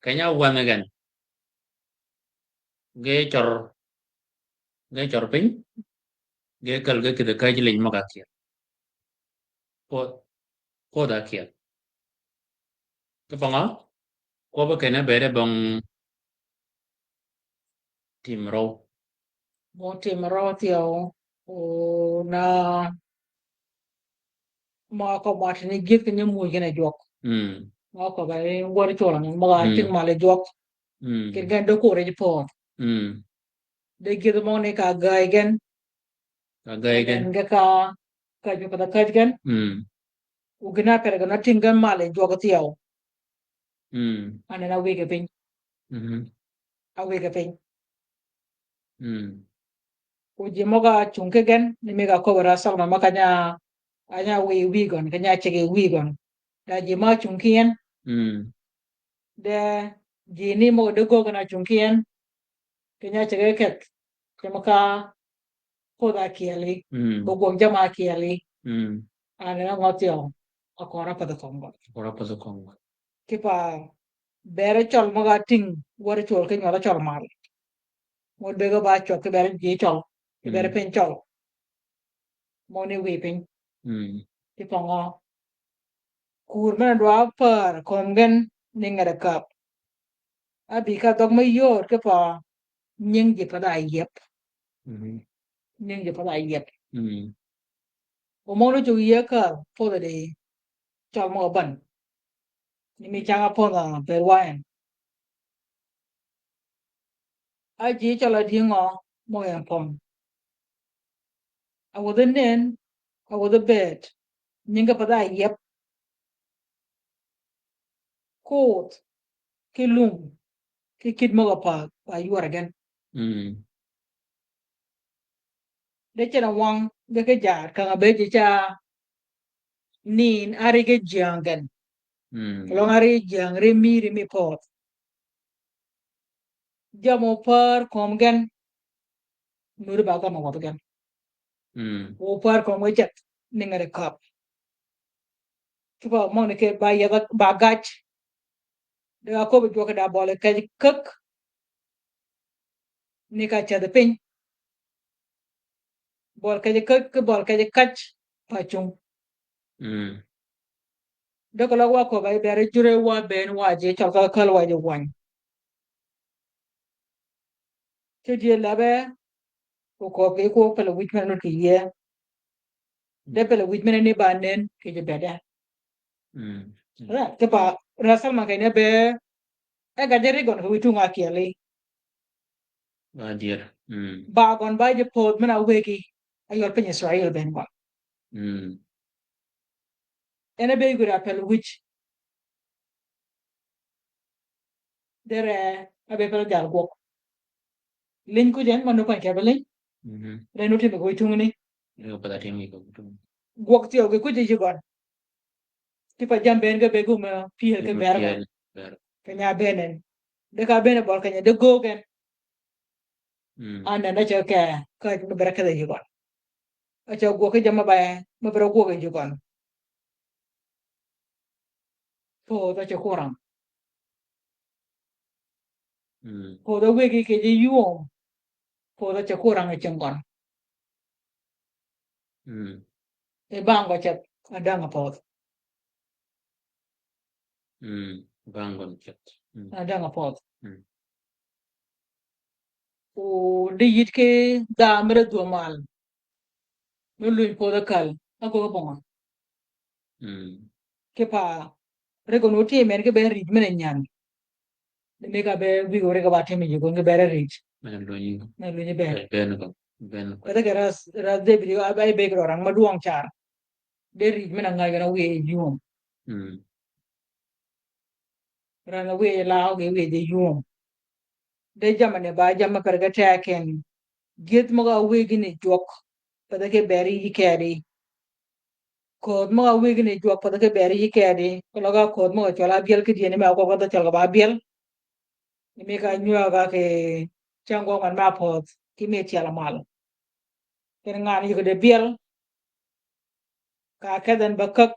Keny-a wänhi gen ge cør, ge cør piny ge käl ge kïdhi käjji liny møg-a kyel. Pwödh, pwödh-a kyel. Ki bøngø kwøb kinni bëëde bong tim røw. Bong tim røw thyew, o na mø a köbbi ni gïth ki nyi muuj gen a jwøk. Mm. Mø a köbbi ni wäd cwøl ni møg-a ting mal a jwøk. Mm. Kit gen de kor ji pödh. Mm. De gïth møgani ka gäy gen. Ka gäy gen. Ge ka, käj mi path-a käj gen. Mm. O gïn-a per gen a tïng gen mal yi jwøk thyew. Mm. Anen a wïge piny. Mhm. A wïge piny. Mm. O ji møg-a cungi gen, ni mi ka köbbi ra Salma ma kany-a, anya wïy wïy gøn, kany-a ceg wïy gøn. Da ji ma cungi ki en. Mm. De ji ni møg-a de göög gen a cungi ki en. Kany-a ceg keth. Cam ka kodh-a kyeli. Mm. Bø gwøg jamm-a kyeli. Mm. Anen a ngø thyew. A kora path kömi gøn. Kora path kömi gøn. Kipa bere cøl møg-a tïng, wär cwøl ki nywøl cøl mal. Mø dege ba cwøk ki bere ji cøl, ki bere piny cøl. Mø ni wïy piny. Mm. Kipa ngø. Kur men-a dwa pär kömi gen ni ngede käb. Abi ka dhøg me yod kipa nying ji path-a yieb. Mhm. Nying ji path-a yieb. Mm. O mø ni cug yie käl, pödhi di. Cøl møg-a bän. Ni mi cang-a pödh-a bër wa en. A ji cøl a di ngø møg-a en pödh. A wädhi nen, a wädhi bëëd, nyinge path-a yieb. Koth, ki lum, ki kït møg-a path, ba ywar gen. Mm. De cen-a wang, de ki jar, kang-a be ji ca nin, a ri ki jyäng gen. Mm. Keløng a ri jyäng, ri mi, ri mi pödh. Jammì opär kömi gen. Nuri ba gøn wadh gen. Mm. Opär kömi gen ceth ni ngede käb. Kipa møgani ke ba yadh ba gaj. De ka köbbi jwøk da bøli kej käg. Ni ka cedhi piny. Bøl kej käg, ki bøl kej kaj pa cung. Mm. De keløg wa köbbi beri jure wa bënn wa ji cøl ka käl wa ji wany. Ti dye labbe, o köbbi ki kwøb pele wïj men-a nud ki yie. De pele wïj men-a ni ba nen, ki ji bëëde. Mm. Ra, kipa, ra Salma keny-a be, e gajji ri gøn ki wïj tung-a kyeli. Ba dyer. Mm. Ba gøn ba ji pödh men-a wegi, a yøl piny Israel bënn gøn. Mm. En a be gudi a pel wïj. Dere, a be pel jal gwøg. Liny kuj en, manu kony ke be liny. Mhm. Ren otimi ko itungni. Ren opedha timi ko itungni. Gwøg thyew gi kuj yi gøn. Kipa jammì bënn ge be gum, eh, pyër ke ber. Pyër, ber. Keny-a bënn en. De ka bënn bøl keny-a de göög en. Mm. Anen a ce ke, ka me ber kedhe yi gøn. A ce gwøg ki jammì ba, me ber gwøg yi gøn. Pödh a ce korang. Mm. Pödh a wegi kej yï ywööm. Pödh a ce korang yi cinggøn. Mm. E bang gø ceth, a dang a pödh. Mm. Bang gø ceth. Mm. A dang a pödh. Mm. O di yït ki dha mere dhwömal. Me luny pödh a käl, a köggi bong. Mm. Kipa, ri gøn otïm en ki be rïj men-a nyang. Di mi ka be wïg ri ka ba timi yi gøn ki be rïj. Men-a luny. Men-a luny be. Be, be ni gøn, be ni gøn. Kata ke ras, ras David, a be, be ki rang ma dwøng car. De rïj men-a ngäj gøn a wiye ywööm. Mm. Ran a wiye law ge wiye ywööm. De jammì ni ba jammì per ge teg en. Gyëdh møg-a wegi ni jwøk, path ki beri yi kedi. Ködh møg-a wegi ni jwøk, path ki beri yi kedi. Keløg a ködh møg-a cwøl a byel ki dyëni me a gwøg dhø cwøl ba byel. Ni mi ka nywäg a ki ceng gwøg man me a pödh, ki mi tyel mal. Ken ngan yïg de byel. Ka kedh en ba käg.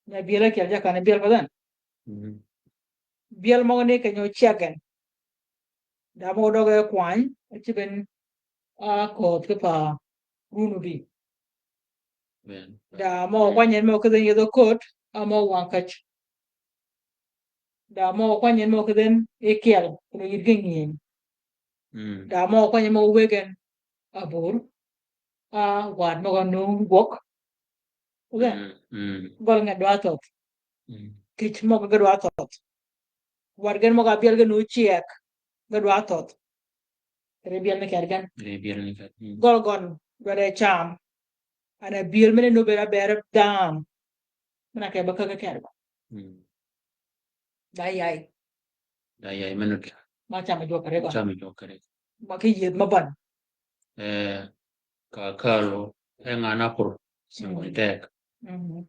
Nya byel a kyel ja kan byel pa dhen. Mhm. Byel møgø ni keny-a ocyäg en. Da møgø døge kwany, a ci bënn a ködh kipa run odi. Amen. Da møgø kwany en mø kedh en yedh okot, a mø wang käj. Da mø kwany en mø kedh en e kyel, kun oyïd ge ngyëny. Mm. Da mø kwany en mø wëg en abur. A, waad mø ka nung gwøg. Oge? Mm, mm. Gøl nge dwa thøth. Mm. Kich mø ge dwa thøth. Waad gen mø ka byel gen ocyäg. Ge dwa thøth. Ri byel ni kër gen. Ri byel ni kër. Mm. Gøl gøn, dwaddi cam. Ana byel mene nubera bere dam. Mena ke ba kake kër ba. Mm. Da yay. Da yay mene. Ma cam jwøk kere ba. Cam jwøk kere. Ma ki yeth ma ban. Eh, ka kalo, e ngana pur. Singul tek. Mm.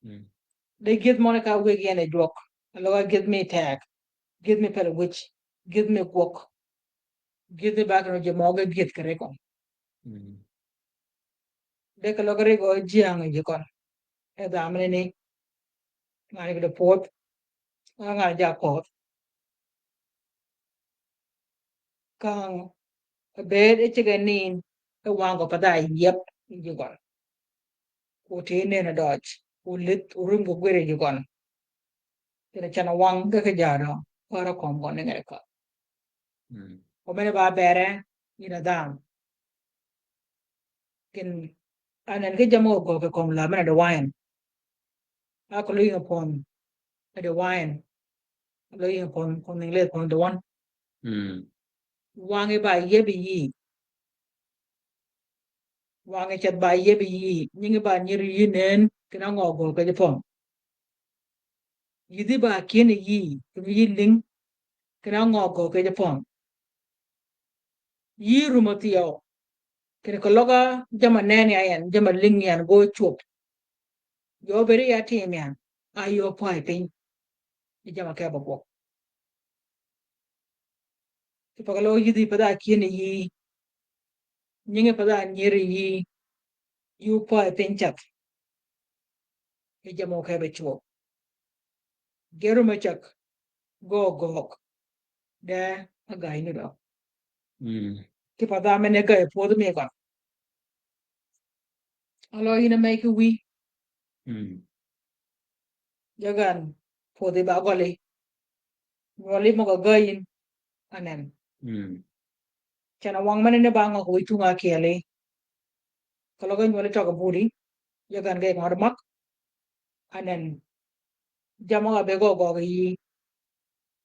Mm. De gyeth møn ka wëggi en e jwøk. Aløg gyeth mi tek. Gyeth mi pel wich. Gyeth mi gwøg. Gyeth mi ba keno ji møge gyeth kere køn. Mm. De keløg ri gø jyäng ji køn. E dhamani ni. Ngani kede pwødh. Ngani ja pwødh. Kang bed e cege nin, e wang gø pa dha yieb ji gøn. Ku ti nen døj, ku lith, ku rum gø gwiri ji gøn. Kene cana wang ge ke jadø, para køm gøn nge ka. Mm. Omene ba bere, ina dham. Kin anen ki jamm gø ke køn la mene de wine. Ako lo yin pon, de wine. Lo yin pon, pon English pon de wine. Mm. Wangi ba yebi yi. Wangi ceth ba yebi yi. Nyingi ba nyiri yi nen, kina ngø gø ke ji pon. Yidhi ba kien yi, kina yi ling, kina ngø gø ke ji pon. Yi rumo thyew. Kene keløg jamm-a nen ya yan, jamm-a ling yan, gø chwøb. Yo beri ya tim yan, a yo pay piny. I jamm-a ke ba gwøg. Ki pa keløg yidhi pa dha kien yi. Nyingi pa dha nyiri yi. Yu pay piny cath. I jamm-a ke ba chwøb. Geru me ceg. Gø gøg. De a gay ni dø. Mm. Ki pa dha mene gay pwødhi mi gøn. Alo yin a me ki wi. Mm. Jagan pwødhi ba gøli. Nyuoli møg-a gay yin. Anen. Mm. Cana wang mene ni ba ngø ko wi tunga kieli. Keløg nyuoli tøg budi. Jagan ge ngø mak. Anen. Jamm-a be gø gø yi.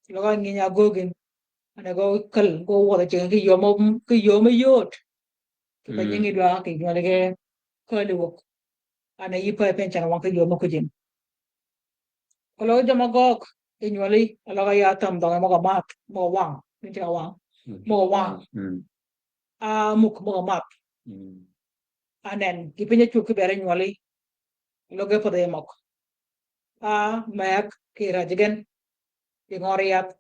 Keløg ngi nya gø gin. Anen gø kel, gø wødh ceng ki yo mo, ki yo mo yod. Ki pa nyingi dwa ki nyuoli ge kali wøk. Ana yi pay piny cana wang ki yo mo kujin. Keløg jamm-a gøg, i nyuoli, aløg ya tham dhønge møg-a math, møg-a wang, piny cana wang, møg-a wang. Mm. A muk møg-a math. Mm. Anen, ki piny a chwøb ki bere nyuoli, aløg ge pwødhe møg. A meg ki raj gen, i ngøri yath.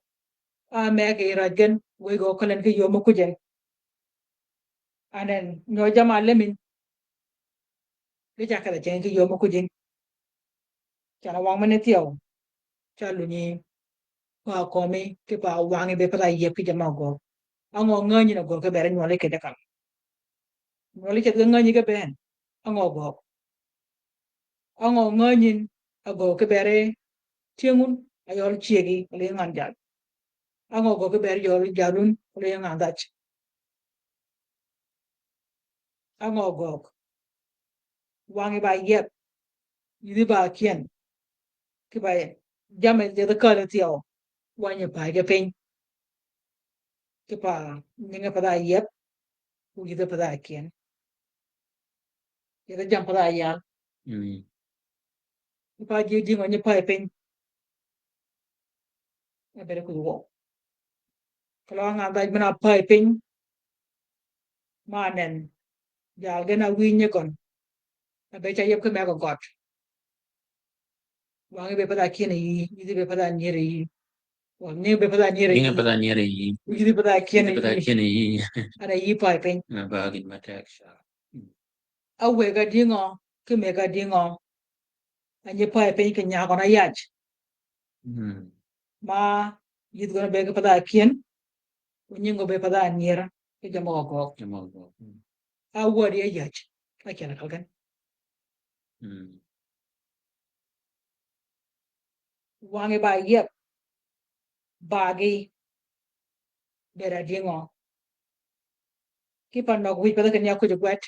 A meg ki raj gen, wëy gø kalen ki yo mo kujin. Anen, nyø jamm-a lemin. Ki ca kedhe ceng ki yo mo kujin. Cana wang mene thyew. Ca lunyi. Pa kømi, ki pa wangi be pa dha yieb ki jamm-a gøg. A ngø ngänyi na gøg ke bere nyuoli kede kal. Nyuoli ceth ge ngänyi ge ben. A ngø gøg. A ngø ngänyin, a gø ki bere tyëngun, a yøl cyëgi, a li ngan jal. A ngø gø ki bere yøl jalun, a li ngan dhaj. A ngø gøg. Wangi ba yieb. Yidhi ba kien. Ki ba jamm-a yedhi kali thyew. Wangi pay ge piny. Ki pa nyingi pa dha yieb. Ku yidhi pa dha kien. Yedhi jamm-a pa dha yal. Mm. Ki pa ji dingø nyi pay piny. E bere kuj wøw. Keløg ngan dhaj mena pay piny. Ma nen. Jal gen a winyi gøn. A be ca yieb ki meg gø gøt. Wangi be pa dha kien yi, yidhi be pa dha nyiri yi. Wa nyingi be pa dha nyiri yi. Nyingi pa dha nyiri yi. Yidhi pa dha kien yi. Yidhi pa dha kien yi. Ana yi pay piny. Na ba gin matek ca. A wëgg-a dingø, ki mëgg-a dingø. A nyi pay piny kì nyagø na yac. Mm. Ma yïdh gøn be ki pa dha kien, o nyingi be pa dha nyier, ki jammì gøgø. Jammì gøgø. Mm. A wädi a yac, a cel kalken. Mm. Wangi ba yieb, bagi, beda dingø. Ki pa nøg wïj pa dha kì nya kuj gwed.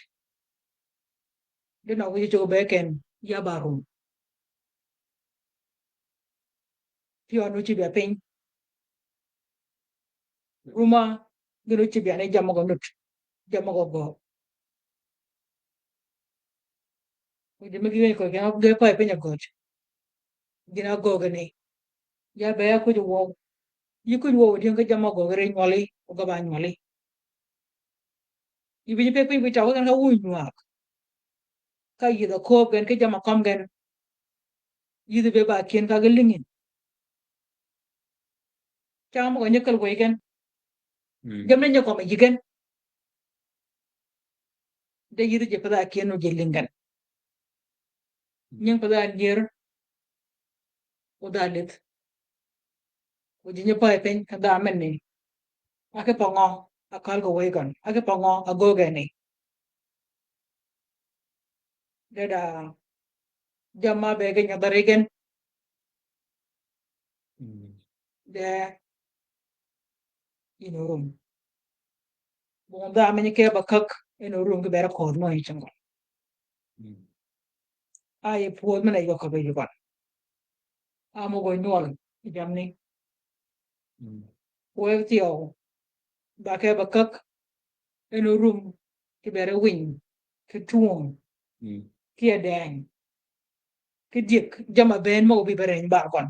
Di nøg wïj cog be ken, ya ba rum. Pyøn nu ci bia piny. Ruma, Gïn ócïb yan ni jammì gø nut. Jammì gø gøøg. Ji mi gïn köög gen ge pay piny agöög. Gïn agöög ni. Ya be ya kuj wøw. Yï kuj wøw dyëng ki jammì gø gï ri nywøli, o gø ba nywøli. Yï bï nyi pek piny bï tøw gen ka wuny nywag. Ka yïdh akööb gen ki jammì kømmi gen. Yïdh be ba kien ka ge lïngin. Cam møg-a nyi kel wëy gen. Mm. Jammì nyi kømmi yï gen. De yïdh ji path-a kien o ji lïng gen. Mm. Nying path-a nyier. O dha lidh. O ji nyi pay piny ka dha men ni. Aki pa ngø, akal gø wëy gøn. Aki pa ngø, agöög en ni. De da, jammì be ge nyadhari gen. Mm. De, yïn orum. Bong dha men ke ba käg, en orum ki bere kööd mø yi cingø. Mm. A yi pwödh men a yøg ka be yugøn. A møg-a nywøl, yi jammì ni. Mm. Wëy thyew, ba ke ba käg, en orum, ki bere winy, ki twöng, mm, ki adeny, ki dyëg, jammì ben møg-a bï bere reny ba gøn.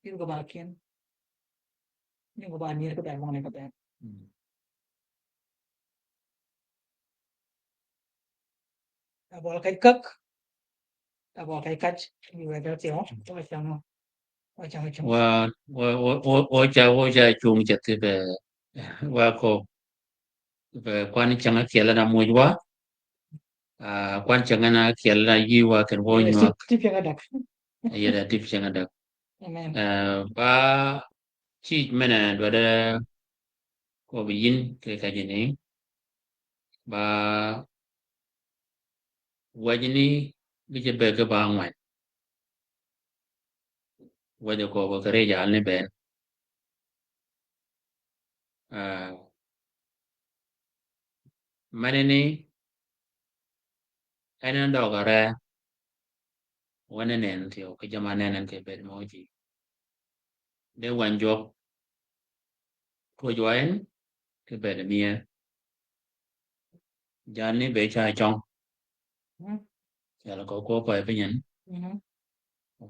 Yïn gø ba kien. Yïn gø ba nyier ki bere wøng ni ki bere. Mm. Abøl kej käg. Abøl kej kaj. Yï wë dø thyew. Wa cang. Wa cang cung. Wa, wa, wa, wa, wa ca, wa ca cung ceth ki be. Wa ko. Be kwan cäng ákyel na muuj wa. Ah, kwan cäng na ákyel na yï wa ken wø nywag. Tip cäng adag. Yeda tip cäng adag. Amen. Ah, ba cïj men-a dwaddi köbbi yïn kì kajji ni. Ba wäjji ni bï ji bëgg ki ba ángwen. Wäjji köbbi kì ri jal ni bënn. Ah, meni ni en en døg aree. Wen en en thyew kì jamm-a nen en kì bëëd mø ji. De wänyi jwøk. Twöj wa en kì bëëd mye. Jal ni be ca cøng. Mm. Cel kö kwøb pay piny en. Mm.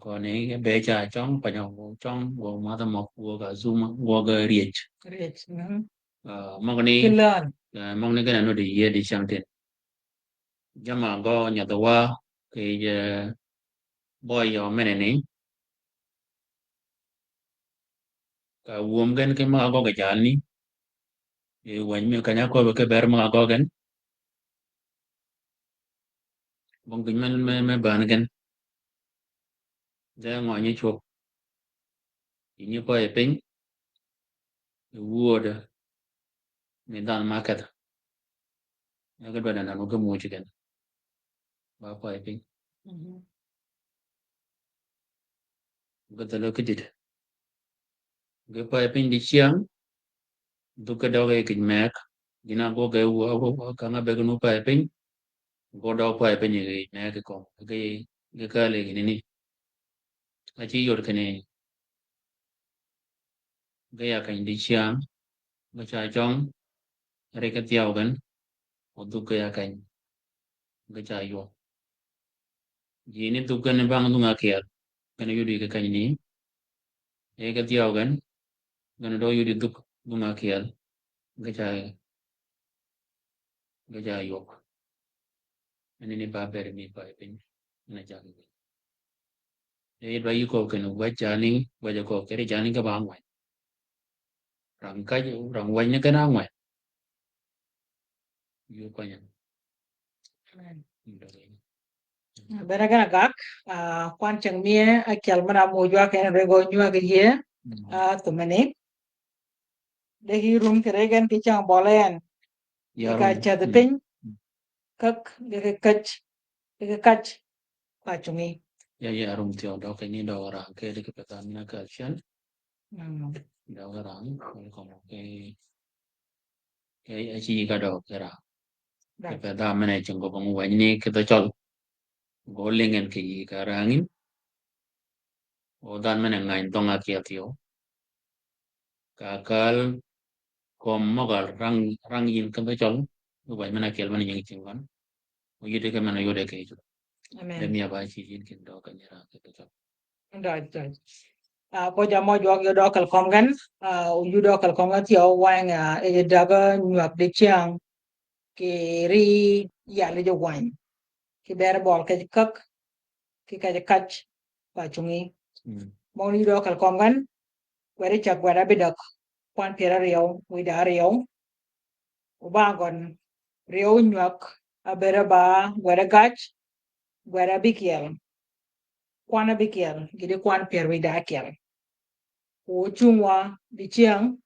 Kö ni be ca cøng, panyø cøng, gwøg madh møg, gwøg azuma, gwøg ryëj. Ryëj. Mm. Ah, møgani, ah, møgani gen a nuddi yie di cängtïn. Jamm-a gø nyadhi wa kì yij bøy yø meni ni. Ka wum gen ki møg-a gø kì jal ni. Yi wäny mi kany-a köbbi ki ber møg-a gø gen. Bong kiny me, me, me bän gen. De ngø nyi cwöb. Yi nyi pay piny. Yi wuödø. Mi dhanhø ma kedhø. Eke dwaddi nanu ki muuj gen. Ba pay piny. Mhm. Ge dhäl ki dïd. Ge pay piny dicyäng. Dhuk ki døg yi kij mëgg. Gïn-a gwøg ge wu, wu, wu, ka nga be gïn wu pay piny. Gwøg døg pay piny yi kij mëgg kì kömi. Ge, ge kääl yi gïn ni. A ci yod kinni ge ya keny dicyäng, ge ca cøng, ri ki thyew gen, o dhuk ge ya keny, ge ca ywøg. Ji ni dhuk gen bang dhung ákyel, gen yudi ki keny ni, e ki thyew gen, gen do yudi dhuk dhung ákyel, ge ca, ge ca ywøg. Eni ni ba bëëd mi pay piny, en a cag. E dwa yï kööb kinni wäj jal ni, wäj kööb kì ri jal ni ge ba ángwen. Rang kaj, rang wäj ni gen ángwen. Yï kwany. Amen. Bene gen a gak, ah, kwan cäng mye, ákyel men-a muuj wa ken rego nywag yie, mm, ah, thumeni. De ki rum kì ri gen kì cäng bøl en. Ya rum. Ka cädhi piny. Mm. Käg, ge ki käj, ge ki käj. Ka cungi. Ya, ya rum thyew døg kì ni døg rang kì de kì pedh-a min-a kääl cen. Mm. Døg rang, welcome. Kì, kì, a ci ka døg kì rang. Kì pedh-a men-a cing gø bong wäny ni kì dhø cøl. Gø lïngi en kì yï ka rang in. O dhanhø men-a ngäny dhøng-a ki áthyew. Ka kal kom møg-a rang, rang yïn kä bë cøl, wëy men-a kyel men-a nying cing gøn. O yïddi ke men-a yode ke yï cøl. Amen. Demi a ba ci yïn kin dø ka nyira ke bë cøl. Døj, døj. Ah, pwøj-a mø jwøk yø dø kal kom gen, ah, o yï dø kal kom gen thyew wang, ah, e dagø nywag di cyäng kì ri yal yi jø wany. Kì ber bøl kej käk, kì kej kac pa cungi. Mm. Mø ni dø kal kom gen, gwed cäg gwed abïdäg, kwan pyär aryew, wïda aryew. O ba gøn, ryew nywag, abere ba, gwed gac, gwed abikyel. Kwan abikyel, gïti kwan pyär wïda akyel. O cungwa, di cyäng,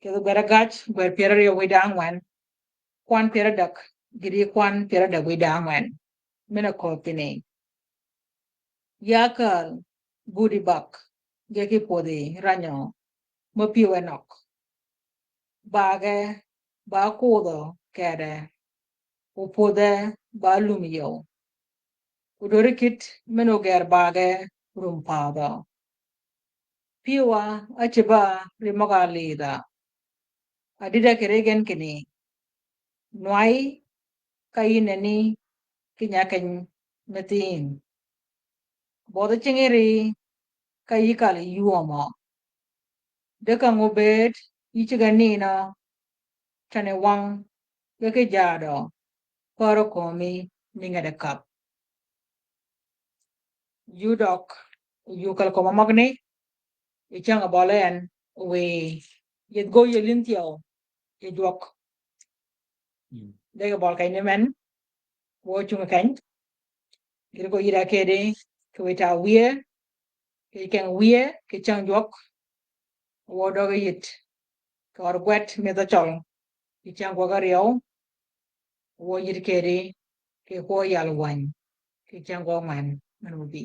kì gwed gac, gwed pyär aryew wïda angwen. Kwan pyär adäg, gïti kwan pyär adäg wïda angwen. Men-a kööb kinni. Ya kal, gudi bak, ge ki pwodhi, ranyø, mø pyëwe nøg. Bage, ba kudhø kede, o pwodhe, ba lum yøw. O döri kït, men oger bage, rum padhø. Pyëwa, acïba, ri møg-a lidha. Adïda kì ri gen kinni. Nwayi, ka yï neni, kï nyakeny me thïn. Bødhi cingi ri, ka yï kal yï ywömø. De ka ngø bëëd, yï cigg-a ninø, tani wang, ge ki jadø, pärø kömi, ni ngede kap. Yï døg, yï kal kom-a møgani, yi cyäng-a bøl en, wiy, yeth gø yï lïn thyew, yi jwøk. Mm. Dege bøl keny ni men, wø cungi keny. Gïti ko yïda kedi, kì wïta wiye, kì keng wiye, kì cyäng jwøk. Wø døge yït, kì ød gwed mïdhø cøl, kì cyäng gwøg aryew. Wø yït kedi, kì kwø yal wany, kì cyäng gwøg ngwen, men wïbi.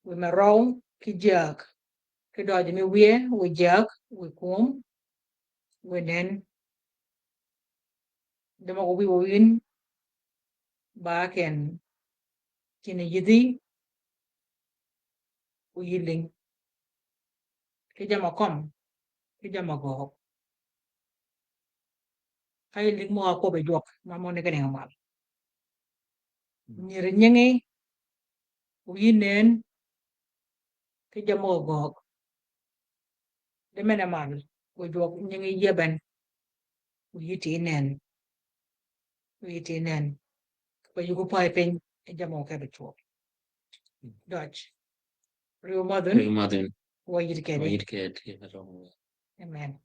Wiy me røw, kì jääg, kì døj mi wiye, wiy jääg, wiy kwöm, wiy nen. De møg-a wiy wø wïn, ba ken, kinni yïdhi, o yï lïng. Kì jamm-a kømm, kì jamm-a gøøg. Ka yï lïng mø-a kwøbbi jwøk, ma mø ni kinni mal. Nyiri nyingi, o yï nen, kì jamm-a gøøg. De men-a mal, o jwøk nyingi yï ben, o yï ti nen. O yï ti nen. Ba yï ko pay piny, e jamm-a ke bi chwøk. Døj. Ri omødhun. Ri omødhun. Wa yït kedi. Wa yït kedi. Amen.